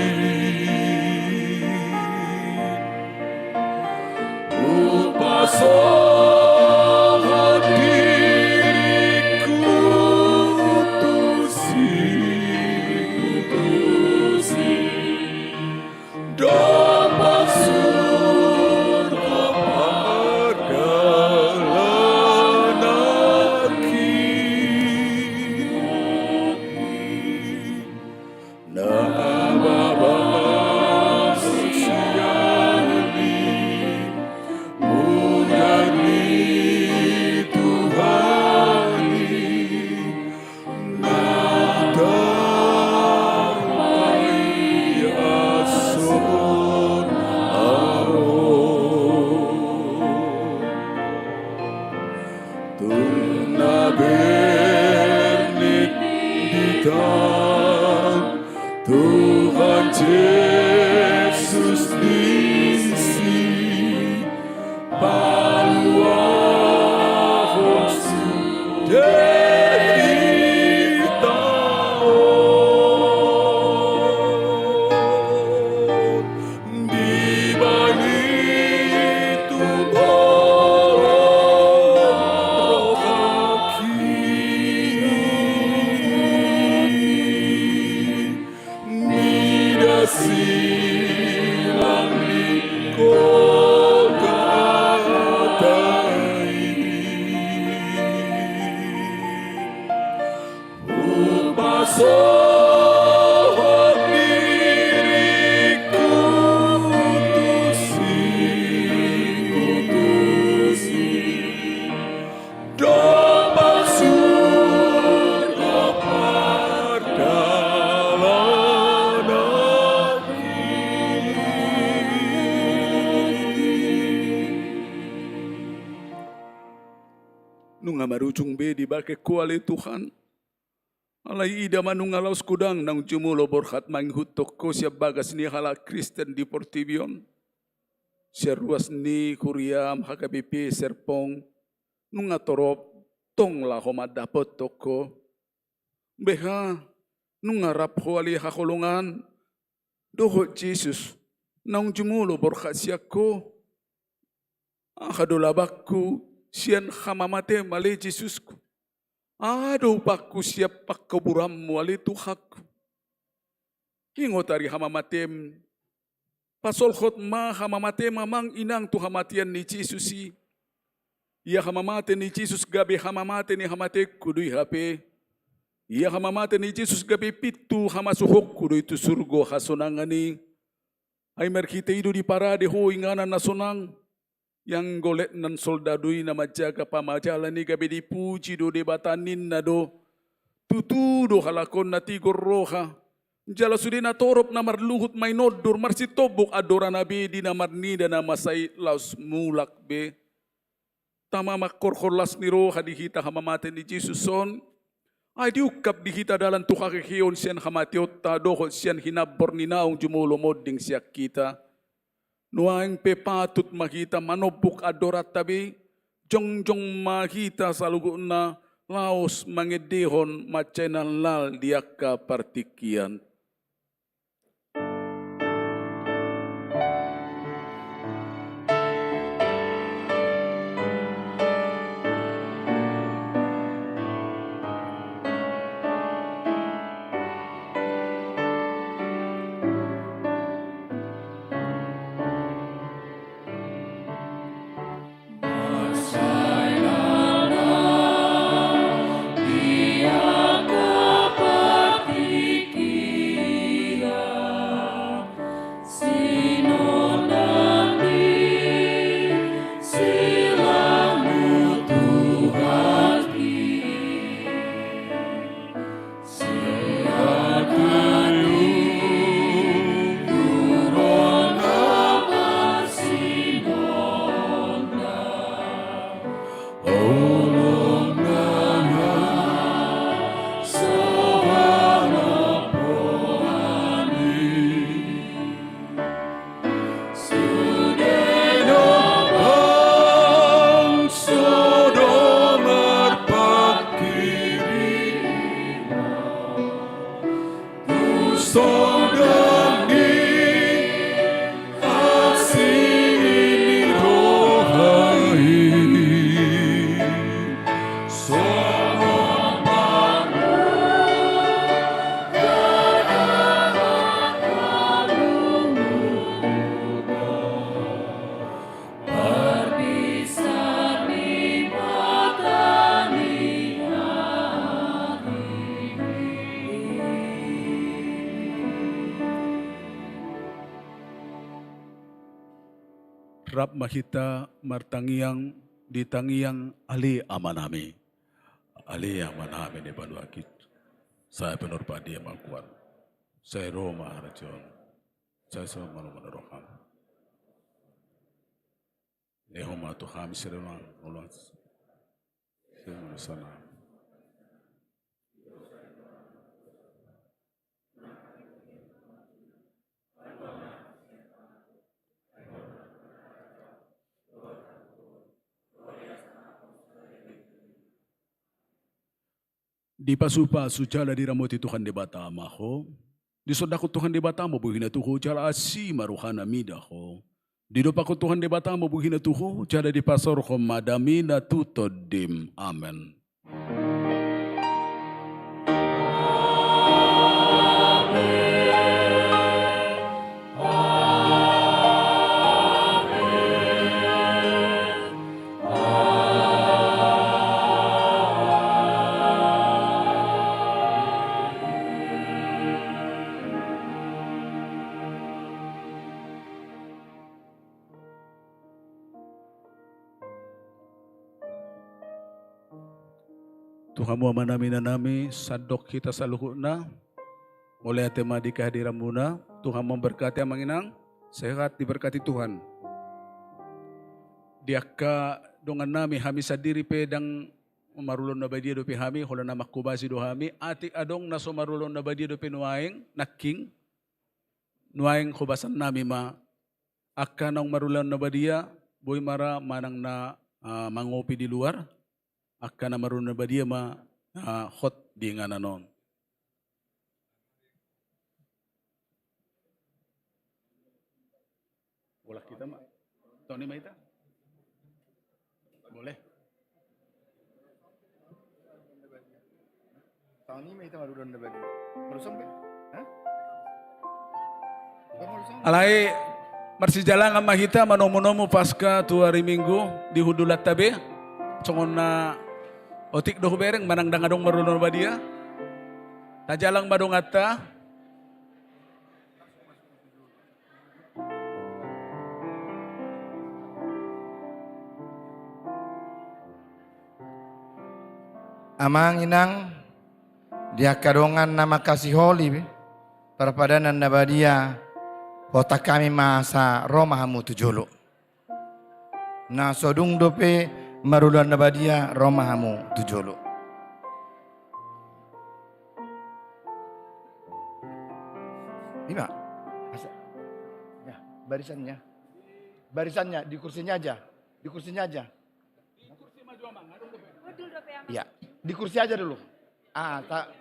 Hupasohot diringku tusi, tusi, dompak surgo pardalananki. Na mabasuk sian i, mudar ni Tuhan i, na tama i asa on. Tung na bernit di hita Tuhan Jesus disi, paluahon sude hita on. Dibahen i tung holom rohangki, mida silang ni Golgata i. Hupasohot diringku tusi, tusi, dompak surgo pardalananki. Nunga marujung be dibangke Ho ale Tuhan. Alai ida ma nunga laos godang naung jumolo borhat mangihuthon Ho sian bagas ni halak Kristen di portibi on. Sian ruas ni huriaM H K B P Serpong, nunga torop tong laho mandapothon ho. Beha, nunga rap ho ale haholongan dohot Jesus, naung jumolo borhat sian ho. Aha do labangku sian hamamatem ale Jesusku? Aha do upangku sian pangkoburanmu ale Tuhanku? Ingot ari hamamatem, pasolhot ma hamamatem amang inang tu hamatean ni Jesus i. Ia hamamate ni Jesus gabe hamamate ni hamatengku do i hape. Ia hamamate ni Jesus gabe pintu hamasuhonku do i tu surgo hasonangan i. Ai marhite i do diparade ho inganan na sonang. Ianggo letnan soldadu i na manjaga pamajalan i gabe dipuji do Debata ninna do. Tutu do halak on na tigor roha. Jala sude na torop na marluhut mainondur marsitombuk andorana be di na marnida na masa i laos mulak be. Tama mangkorhon las ni roha di hita hamamate ni Jesus on. Ai diungkap di hita dalan tu haheheon sian hamateonta dohot sian hinambor ni naung jumolo monding sian hita. Nuaeng pe patut ma hita manombuk andoranta be, jongjong ma hita saluhutna laos mangendehon mansai na lal di angka partingkian. Rap ma hita martangiang di tangiang Ale Amanami. Ale Amanami na di banua ginjang. Sai pinarbadia ma goarmu. Sai ro ma harajaonmu. Sai songon i ma roham. Lehon ma tu hami sadari on. Songon i ma. Dipasupasu jala diramoti Tuhan Debata ma ho. Disondangkon Tuhan Debata ma bohina tu ho jala asi ma rohana mida ho. Didompakkon Tuhan Debata ma bohina tu ho jala dipasaorhon ma damena tu tondim. Amen. Tu hamu amanami inanami, sandok hita saluhutna. Mauliate ma di kehadiranmuna. Tuhan memberkati amang inang. Sehat, diberkati Tuhan. Di angka dongannami, hami sandiri pe ndang marulaon na badia dope hami, holan na manghobasi do hami. Atik adong na so marulaon na badia dope nuaeng, nangkin. Nuaeng hobasannami ma angka naung marulaon na badia, boi ma ra manang na, ah, mangopi di luar. angka na marulaon na badia ma na hot di inganan on. Bola kita ma. Toni ma ita. Boleh. Toni ma ita marulaon na badia. Marulaon be? Hah? Alai marsijalangan ma hita manomu-nomu Paska tu ari Minggu di hundulanta be. Songon na otik do hubereng manang ndang adong marulaon na badia. Tajalang ma donganta. Amang inang, di angka dongan na mangkasiholi parpadanan na badia, huboto hami ma asa ro ma hamu tu jolo. Na so dung dope marulaon na badia ro ma hamu tu jolo. Ima. Asa. Ya, barisannya. Barisannya di kursinya aja. Di kursinya aja. Ya, di kursi aja dulu. Ah, tak.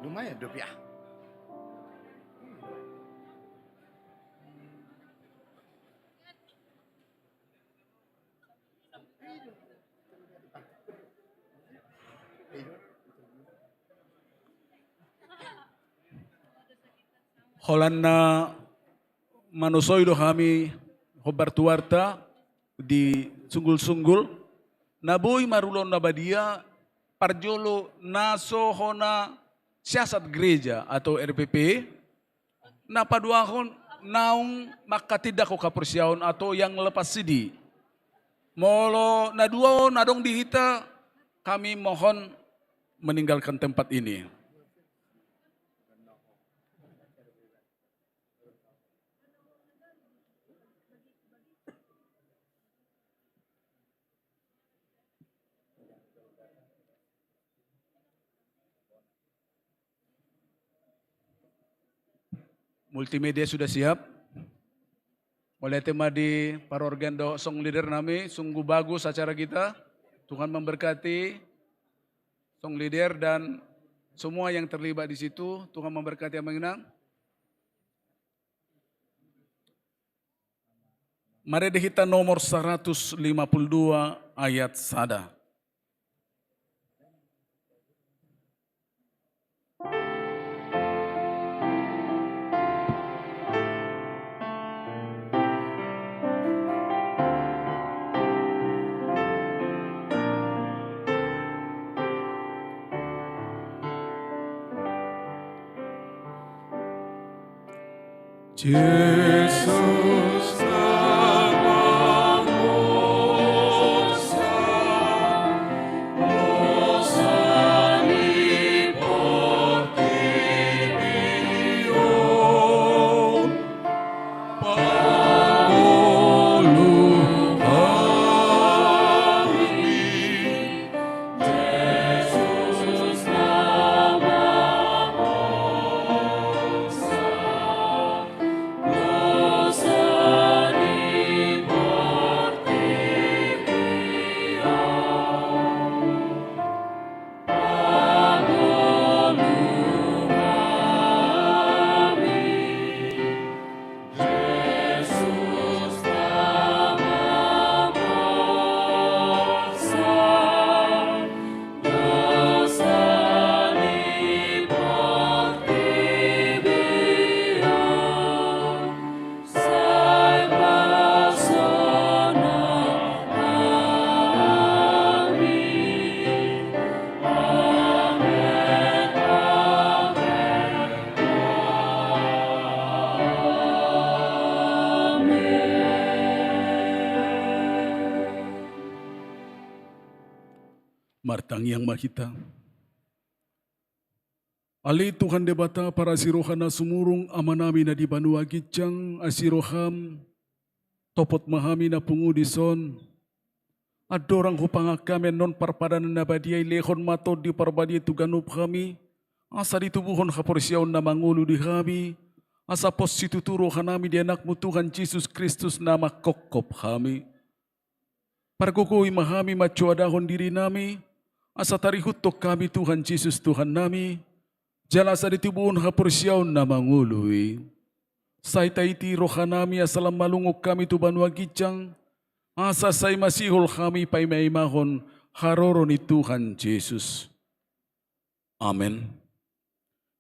Lumayan dope ah. Holan na manusoi do hami hombar tuanta di sunggul-sunggul na boi marulaon na badia parjolo na so hona siasat gereja atau R P P na paduahon naung mangkatindangkon haporseaon atau yang lepas sidi. Molo na dua on adong di hita, kami mohon meninggalkan tempat ini. Multimedia sudah siap. Mauliate ma di parorgan dohot song leader nami, sungguh bagus acara kita. Tuhan memberkati song leader dan semua yang terlibat di situ. Tuhan memberkati Amang Inang. Marende hita nomor saratus lima puluh dua ayat sada. Jesus, Martangiang ma hita. Ale Tuhan Debata, parasi roha na sumurung, Amanami na di banua ginjang, asi roham, topot ma hami na pungu dison. Andorang hupangan hami annon parpadanan na badia i, lehon ma Tondi Parbadia i tu ganup hami, asa ditubuhon haporseaon na mangolu di hami, asa pos situtu rohanami di Anakmu Tuhan Jesus Kristus na manghophop hami. Pargogoi ma hami mansoadahon dirinami, asa tarihuthon hami Tuhan Jesus Tuhannami, jala asa ditubuhon haporseaon na mangolu i. Sai taiti rohanami asa lam malungun hami tu banua ginjang, asa sai masihol hami paimaimahon haroro ni Tuhan Jesus. Amen.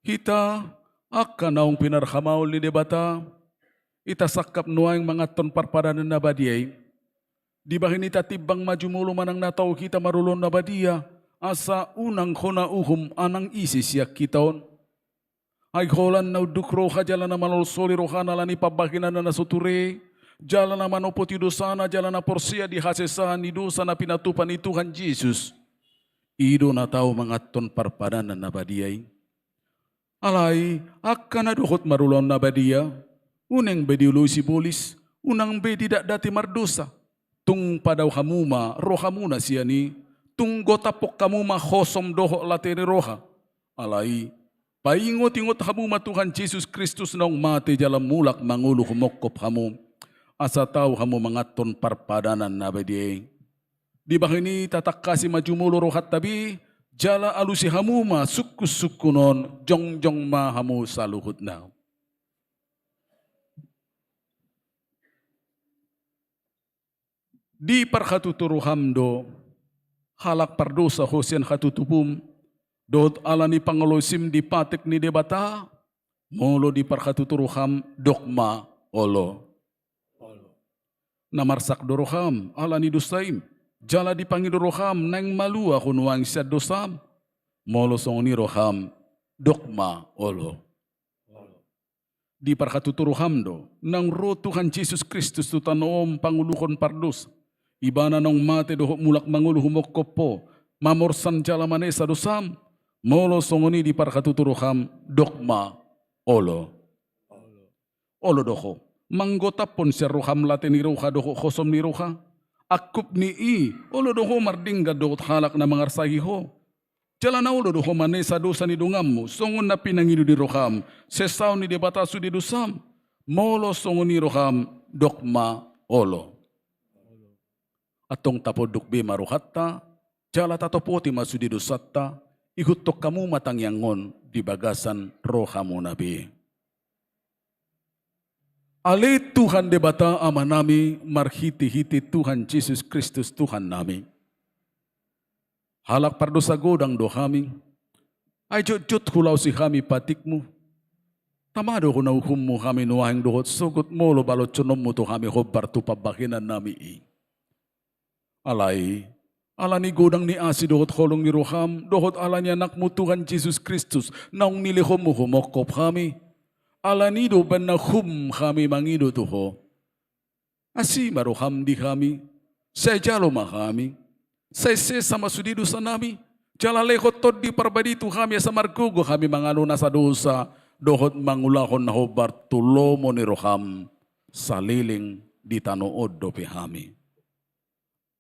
Hita angka naung pinarhamaol ni Debata, hita sangkap nuaeng manganhon parpadanan na badia i. Dibahen i tatimbang ma jumolo manang na tau hita marulaon na badia, asa unang hona uhum manang ise sian hita on. Ai holan na unduk roha jala na manolsoli rohana ala ni pambahenanna na so ture, jala na manopoti dosana jala na porsea di hasesaan ni dosa na pinatupa ni Tuhan Jesus. I do na tau manganhon parpadanan na badia i. Alai, angka na dohot marulaon na badia, unang be dioloi sibolis, unang be didatdati mardosa. Tung padao hamu ma rohamuna sian i, tung gotaphon hamu ma hosom dohot late ni roha. Alai, paingotingot hamu ma Tuhan Jesus Kristus naung mate jala mulak mangolu humongkop hamu, asa tau hamu manganhon parpadanan na badia i. Dibahen i tatangkasi ma jumolo rohanta be, jala alusi hamu ma sungkunsungkun on, jongjong ma hamu saluhutna. Diparhatutu roham do, halak pardosa ho sian hatutupum, dohot ala ni pangolosim di patik ni Debata, molo diparhatutu roham, dok ma olo. Na marsak do roham ala ni dosaim, jala dipangido roham naeng malua ho nuaeng sian dosam. Molo songon i roham, dok ma olo. Diparhatutu roham do, naung ro Tuhan Jesus Kristus tu tano on pangoluhon pardosa. Ibana naung mate dohot mulak mangolu humongkop ho, mamorsan jala manesa dosam. Molo songon i diparhatutu roham, dok ma olo. Olo do ho manggotaphon sian roham late ni roha dohot hosom ni roha. Angkup ni i, olo do ho mardenggan dohot halak na mangarsai ho. Jala na olo do ho manesa dosa ni donganmu, songon na pinangido ni roham sesaon ni Debata sude dosam. Molo songon i roham, dok ma olo. Antong taponduk be ma rohanta, jala tatopoti ma sude dosanta, ihuthon hamu ma tangiang on di bagasan rohamuna be. Ale Tuhan Debata Amanami, marhitehite Tuhan Jesus Kristus Tuhannami. Halak pardosa godang do hami, ai jotjot hulaosi hami patikmu. Tama do hona uhummu hami nuaeng dohot sogot molo baloshononmu tu hami hombar tu pambahenannami i. Alai, ala ni godang ni asi dohot holong ni roham, dohot ala ni Anakmu Tuhan Jesus Kristus, naung nilehonmu humongkop hami. Ala ni i do umbahen na hum hami mangido tu ho. Asi ma roham di hami, sai jalo ma hami, sai sesa ma sude dosanami, jala lehon Tondi Parbadia i tu hami asa margogo hami mangalualuhon nasa dosa, dohot mangulahon na hombar tu lomo ni roham, saleleng di tano on dope hami.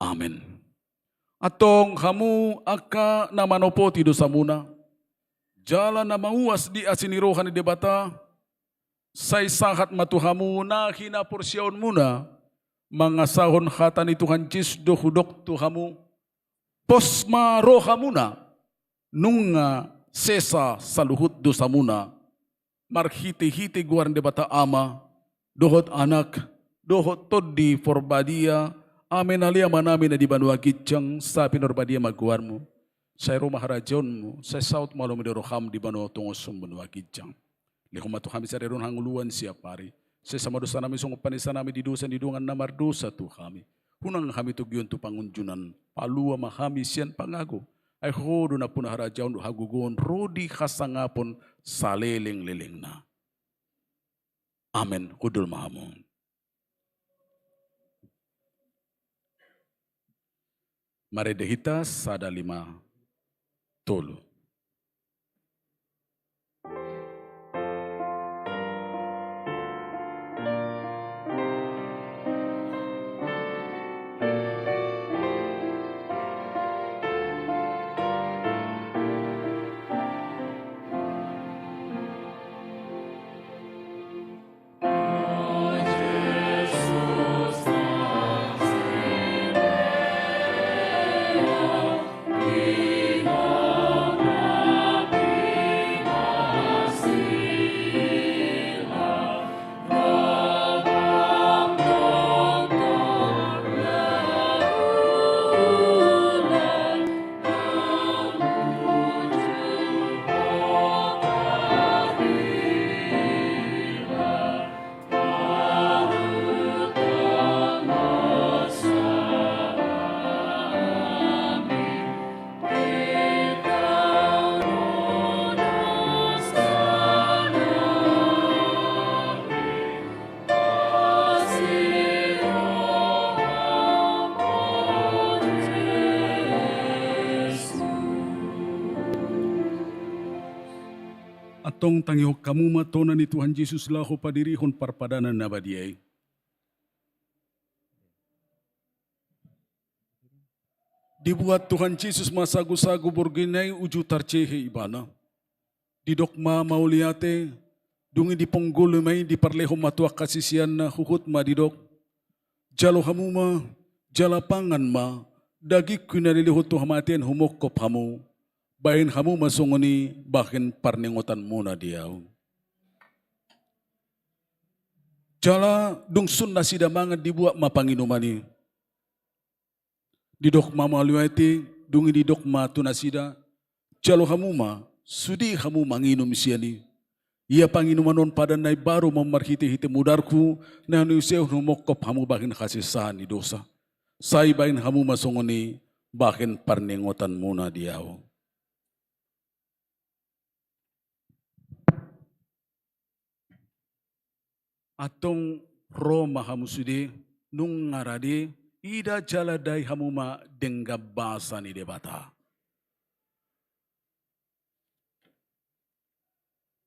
Amen. Antong hamu angka na manopoti dosamuna, jala na mauas di asi ni roha ni Debata, sai sahat ma tu hamu na hinaporseaonmuna, mangasahon hata ni Tuhan Jesus do hudok tu hamu, pos ma rohamuna, nunga sesa saluhut dosamuna, marhitehite goar ni Debata Ama, dohot Anak, dohot Tondi Parbadia. Amen. Ale Amanami na di banua ginjang, sai pinarbadia ma goarmu. Sai ro ma harajaonmu, sai saut ma lomo ni roham di banua tonga on songon banua ginjang. Lehon ma tu hami sadari on hangoluan siapari. Sesa ma dosanami songon panesanami di dosa ni dongan na mardosa tu hami. Unang hami togihon tu pangunjunan, palua ma hami sian pangago. Ai ho do nampuna harajaon dohot hagogoon ro di hasangapon salelenglelengna. Amen. Hundul ma hamu. Marende hita sada lima tolu. Antong tangihon hamu ma tona ni Tuhan Jesus laho padirihon parpadanan na badia i. Dibuat Tuhan Jesus ma sagusagu borngin i uju tarcehe ibana. Didok ma mauliate, dung i diponggol ma i, diparlehon ma tu angka siseanna, huhut ma didok: Jalo hamu ma, jala pangan ma, dagingku i na dilehon tu hamatean humongkop hamu, bahen hamu ma songon i bahen parningotanmuna di ahu. Jala dung sun nasida mangan, dibuat ma panginuman i. Didok ma mauliate, dung i didok ma tu nasida: Jalo hamu ma, sude hamu manginum sian i. Ia panginuman on padan na imbaru ma marhitehite mudarhu, na niusehon humongkop hamu bahen hasesaan ni dosa. Sai bahen hamu ma songon i bahen parningotanmuna di ahu. Antong ro ma hamu sude, nunga rade, ida jala dai hamu ma denggan basa ni Debata.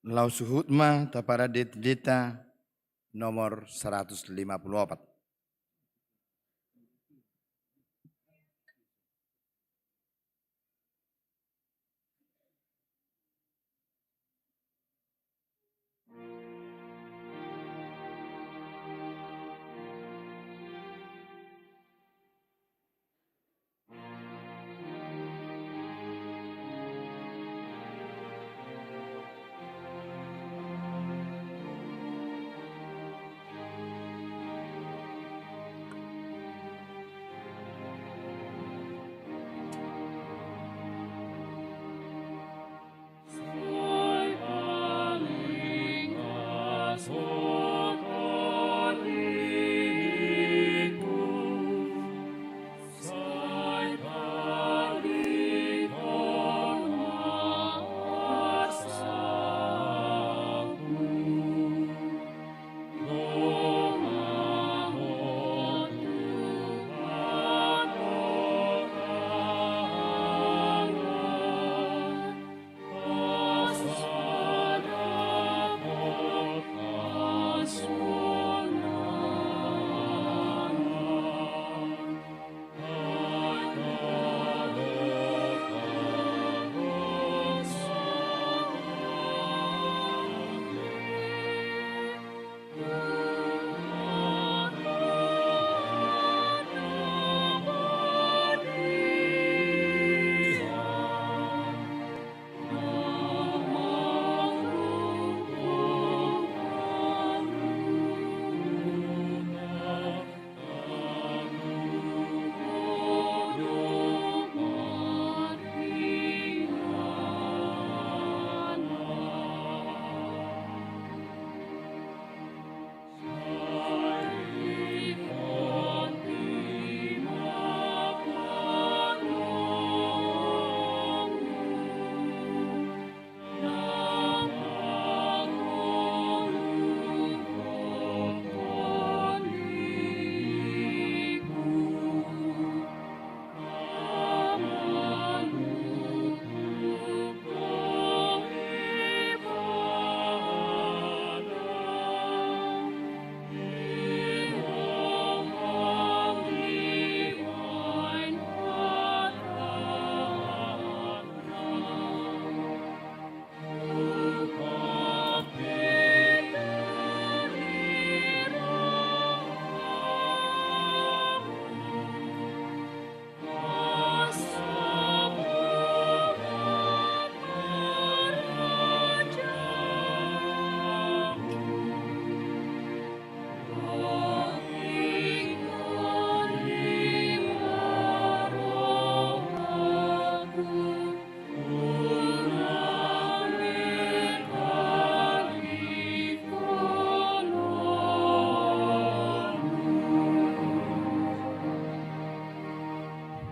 Laos huhut ma taparade deta nomor seratus lima puluh opat.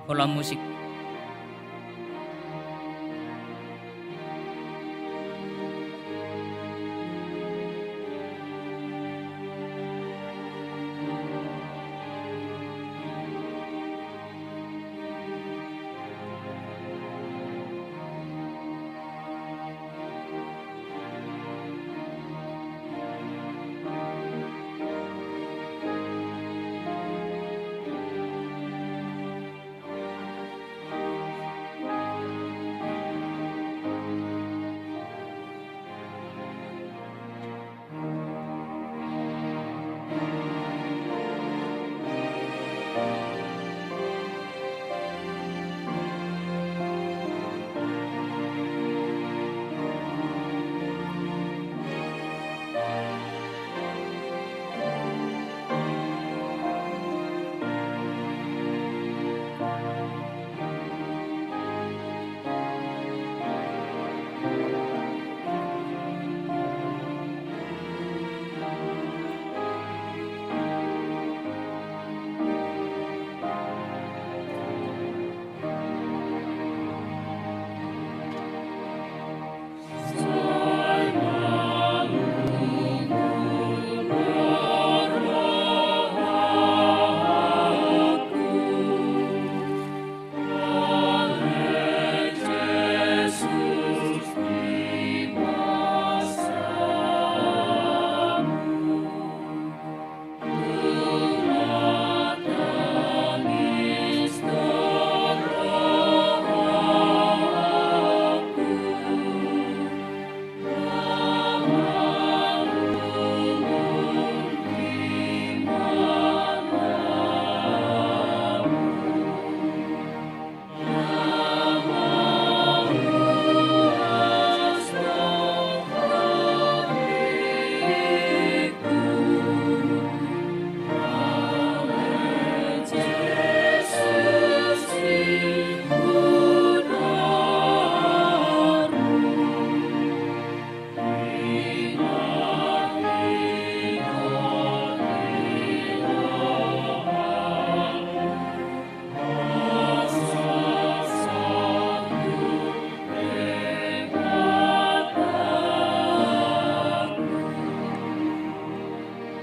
Pola musik.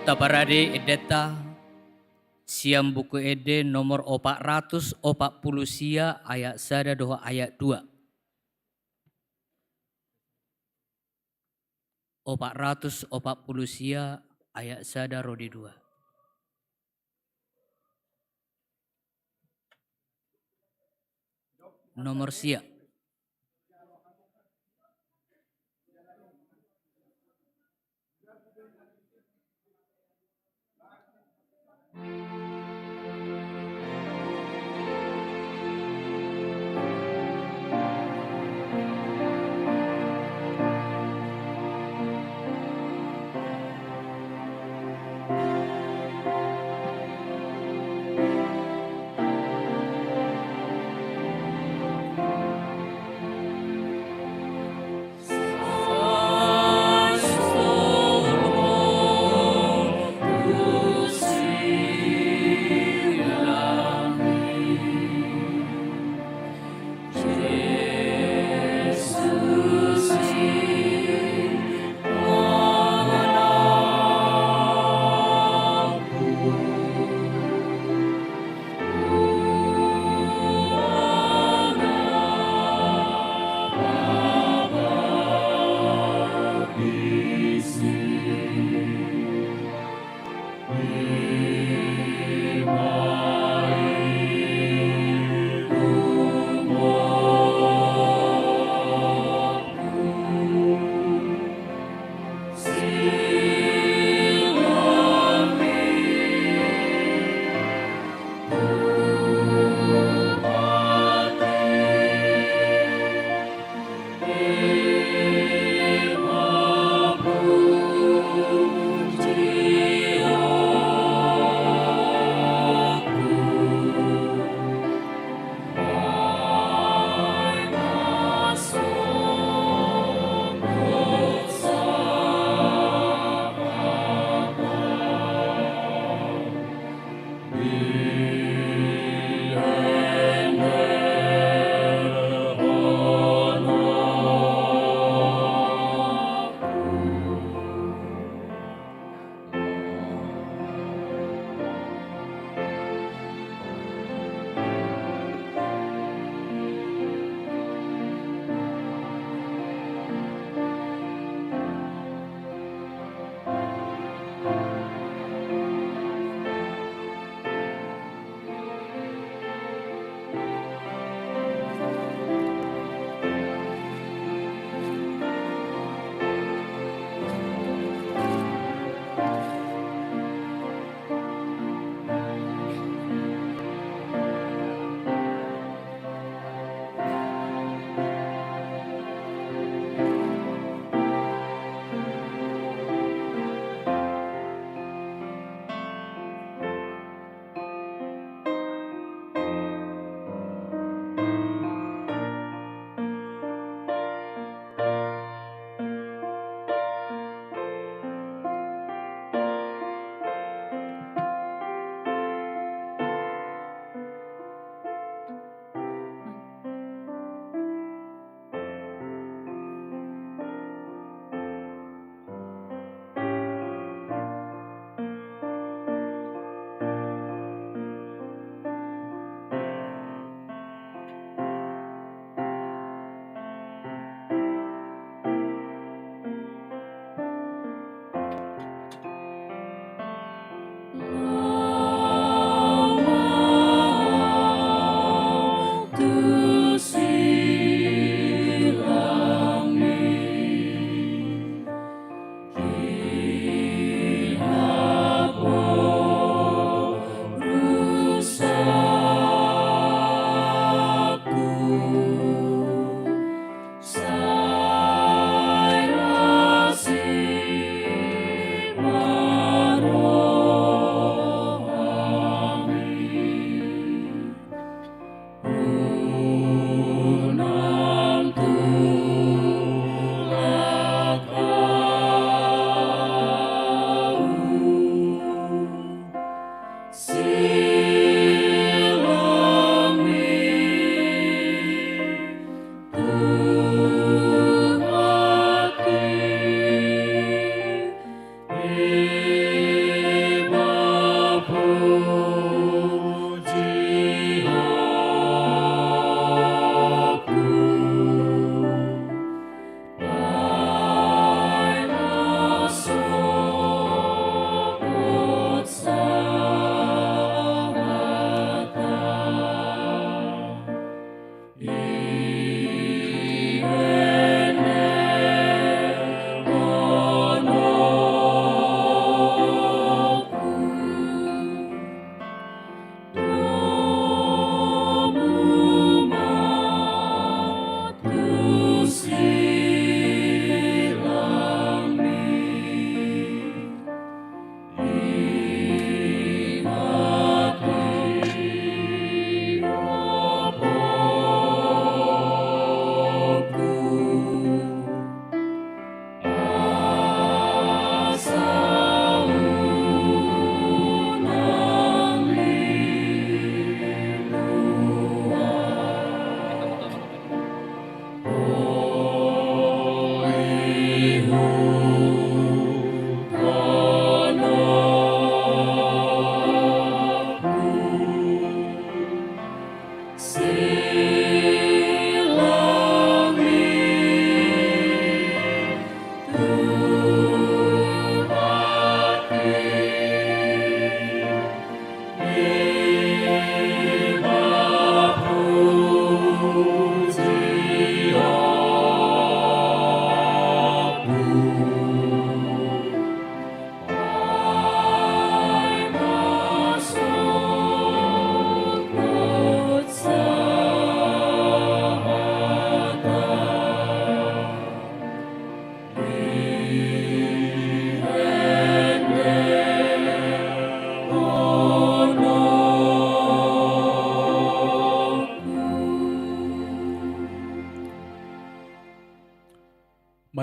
Taparade endenta sian Buku Ende nomor opat ratus opat pulu sia, ayat sada dohot ayat dua. Opat ratus opat pulu sia, ayat sada ro di dua. Nomor sia.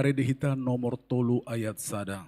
Di hita nomor tolu ayat sada.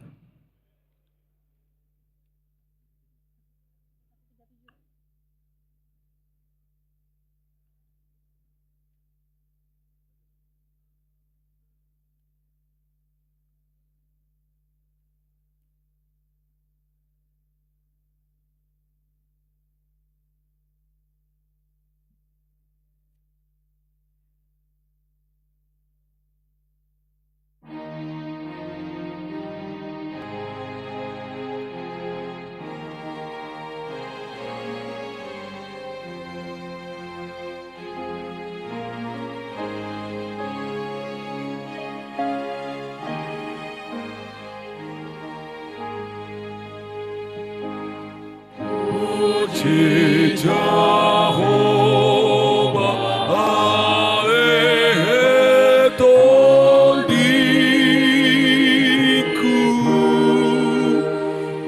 Puji Jahowa, ale Tondingku,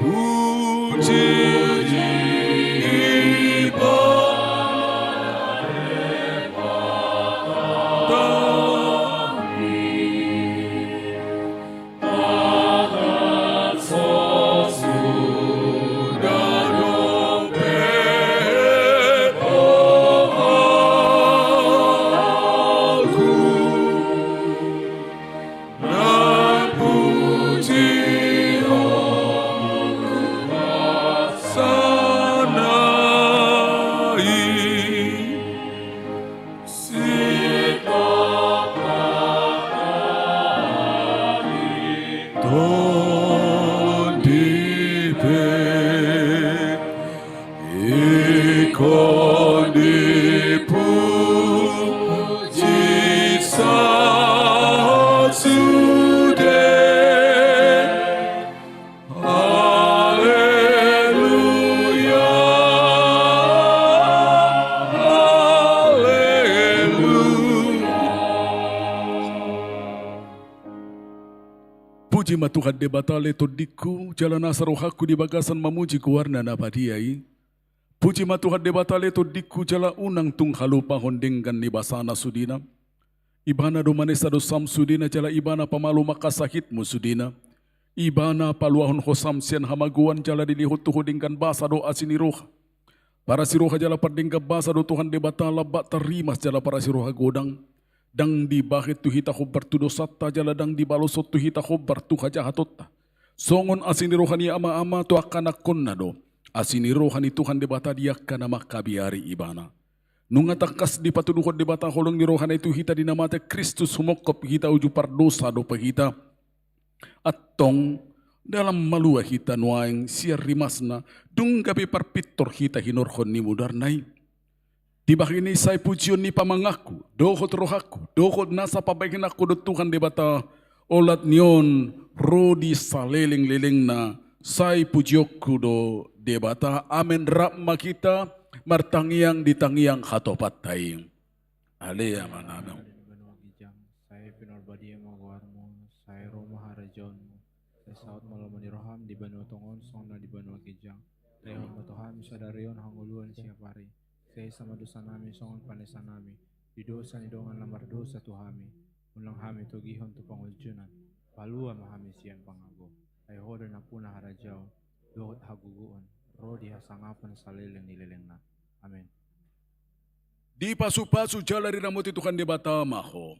puji ibadah. Sitopot ni Tondi pe, ingkon dipuji sahat sude. Haleluya, haleluya. Puji ma Tuhan Debata, ale Tondingku, jala nasa rohangku di bagasan mamuji goarna na badia i. Puji ma Tuhan Debata, ale Tondingku, jala unang tung halupahon denggan ni basana sudena. Ibana do manesa dosam sudena, jala Ibana pamalum angka sahitmu sudena. Ibana paluahon hosam sian hamagoan, jala dilehon tu ho denggan basa dohot asi ni roha. Parasi roha jala pardenggan basa do Tuhan Debata, lambak tarimas jala parasi roha godang. Ndang dibahen tu hita hombar tu dosanta, jala ndang dibaloshon tu hita hombar tu hajahatonta. Songon asi ni roha ni ama-ama tu angka anakkonna do asi ni roha ni Tuhan Debata di angka na mangkabiari Ibana. Nunga tangkas dipatuduhon Debata holong ni rohana i tu hita di na mate Kristus, humongkop hita uju pardosa dope hita. Antong, dalan malua hita nuaeng sian rimasna, dung gabe parpintor hita hinorhon ni mudarna i. Dibahen i sai pujion ni pamanganku, dohot rohangku, dohot nasa pambahenanku do Tuhan Debata, olat ni on ro di saleleng-lelengna, sai pujionku do Debata. Amen. Rap ma hita martangiang di tangiang hatopanta i. Ale Amanami. Di banua ginjang, sai pinarbadia ma goarmu, sai ro ma harajaonmu, sai saut ma lomo ni roham di banua tonga on songon na di banua ginjang. Lehon ma tu hami sadari on hangoluan siapari. Sai sesa ma dosanami songon panesanami di dosa ni dongan na mardosa tu hami. Unang hami togihon tu pangunjunan. Palua ma hami sian pangago. Ai Ho do nampuna harajaon dohot hagogoon ro di hasangapon saleleng ni lelengna. Amen. Dipasupasu jala diramoti Tuhan Debata ma ho.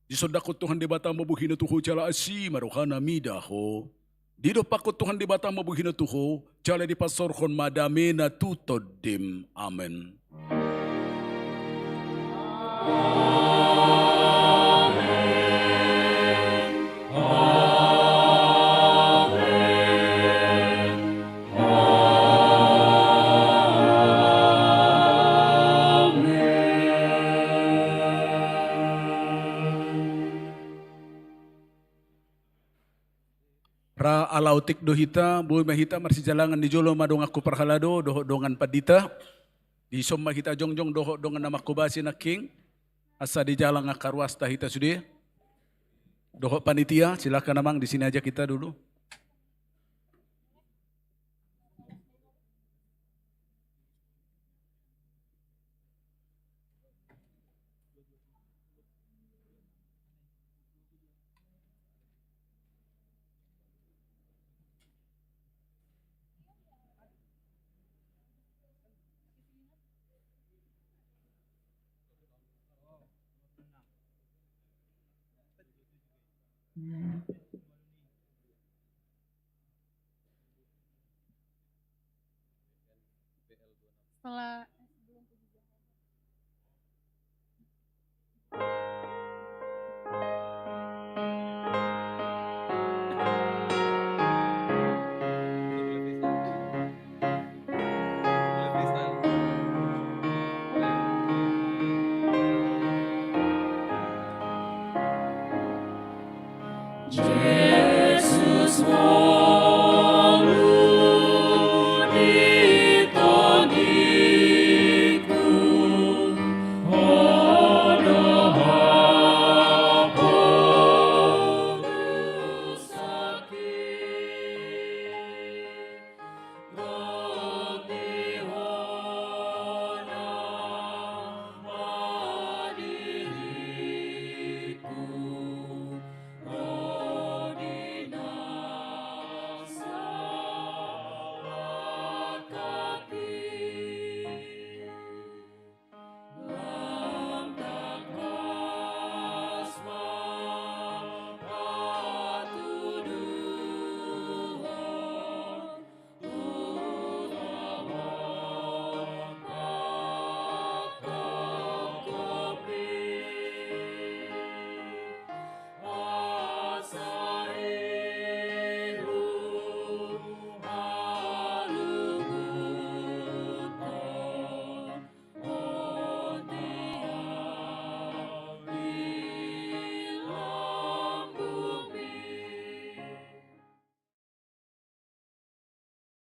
Disondangkon Tuhan Debata ma bohina tu ho jala asi ma rohana mida ho. Didompakkon Tuhan Debata ma bohina tu ho jala dipasaorhon ma damena tu tondim. Amen. Ra alaotik do hita, boi ma hita marsijalangan di jolo ma donganku parhalado dohot dongan pandita. Dison ma hita jongjong dohot dongan na manghobasi nangkin. Asa dijalang angka ruasta hita sude. Dohot panitia, silakan amang, di sini aja kita dulu. Hmm. Setelah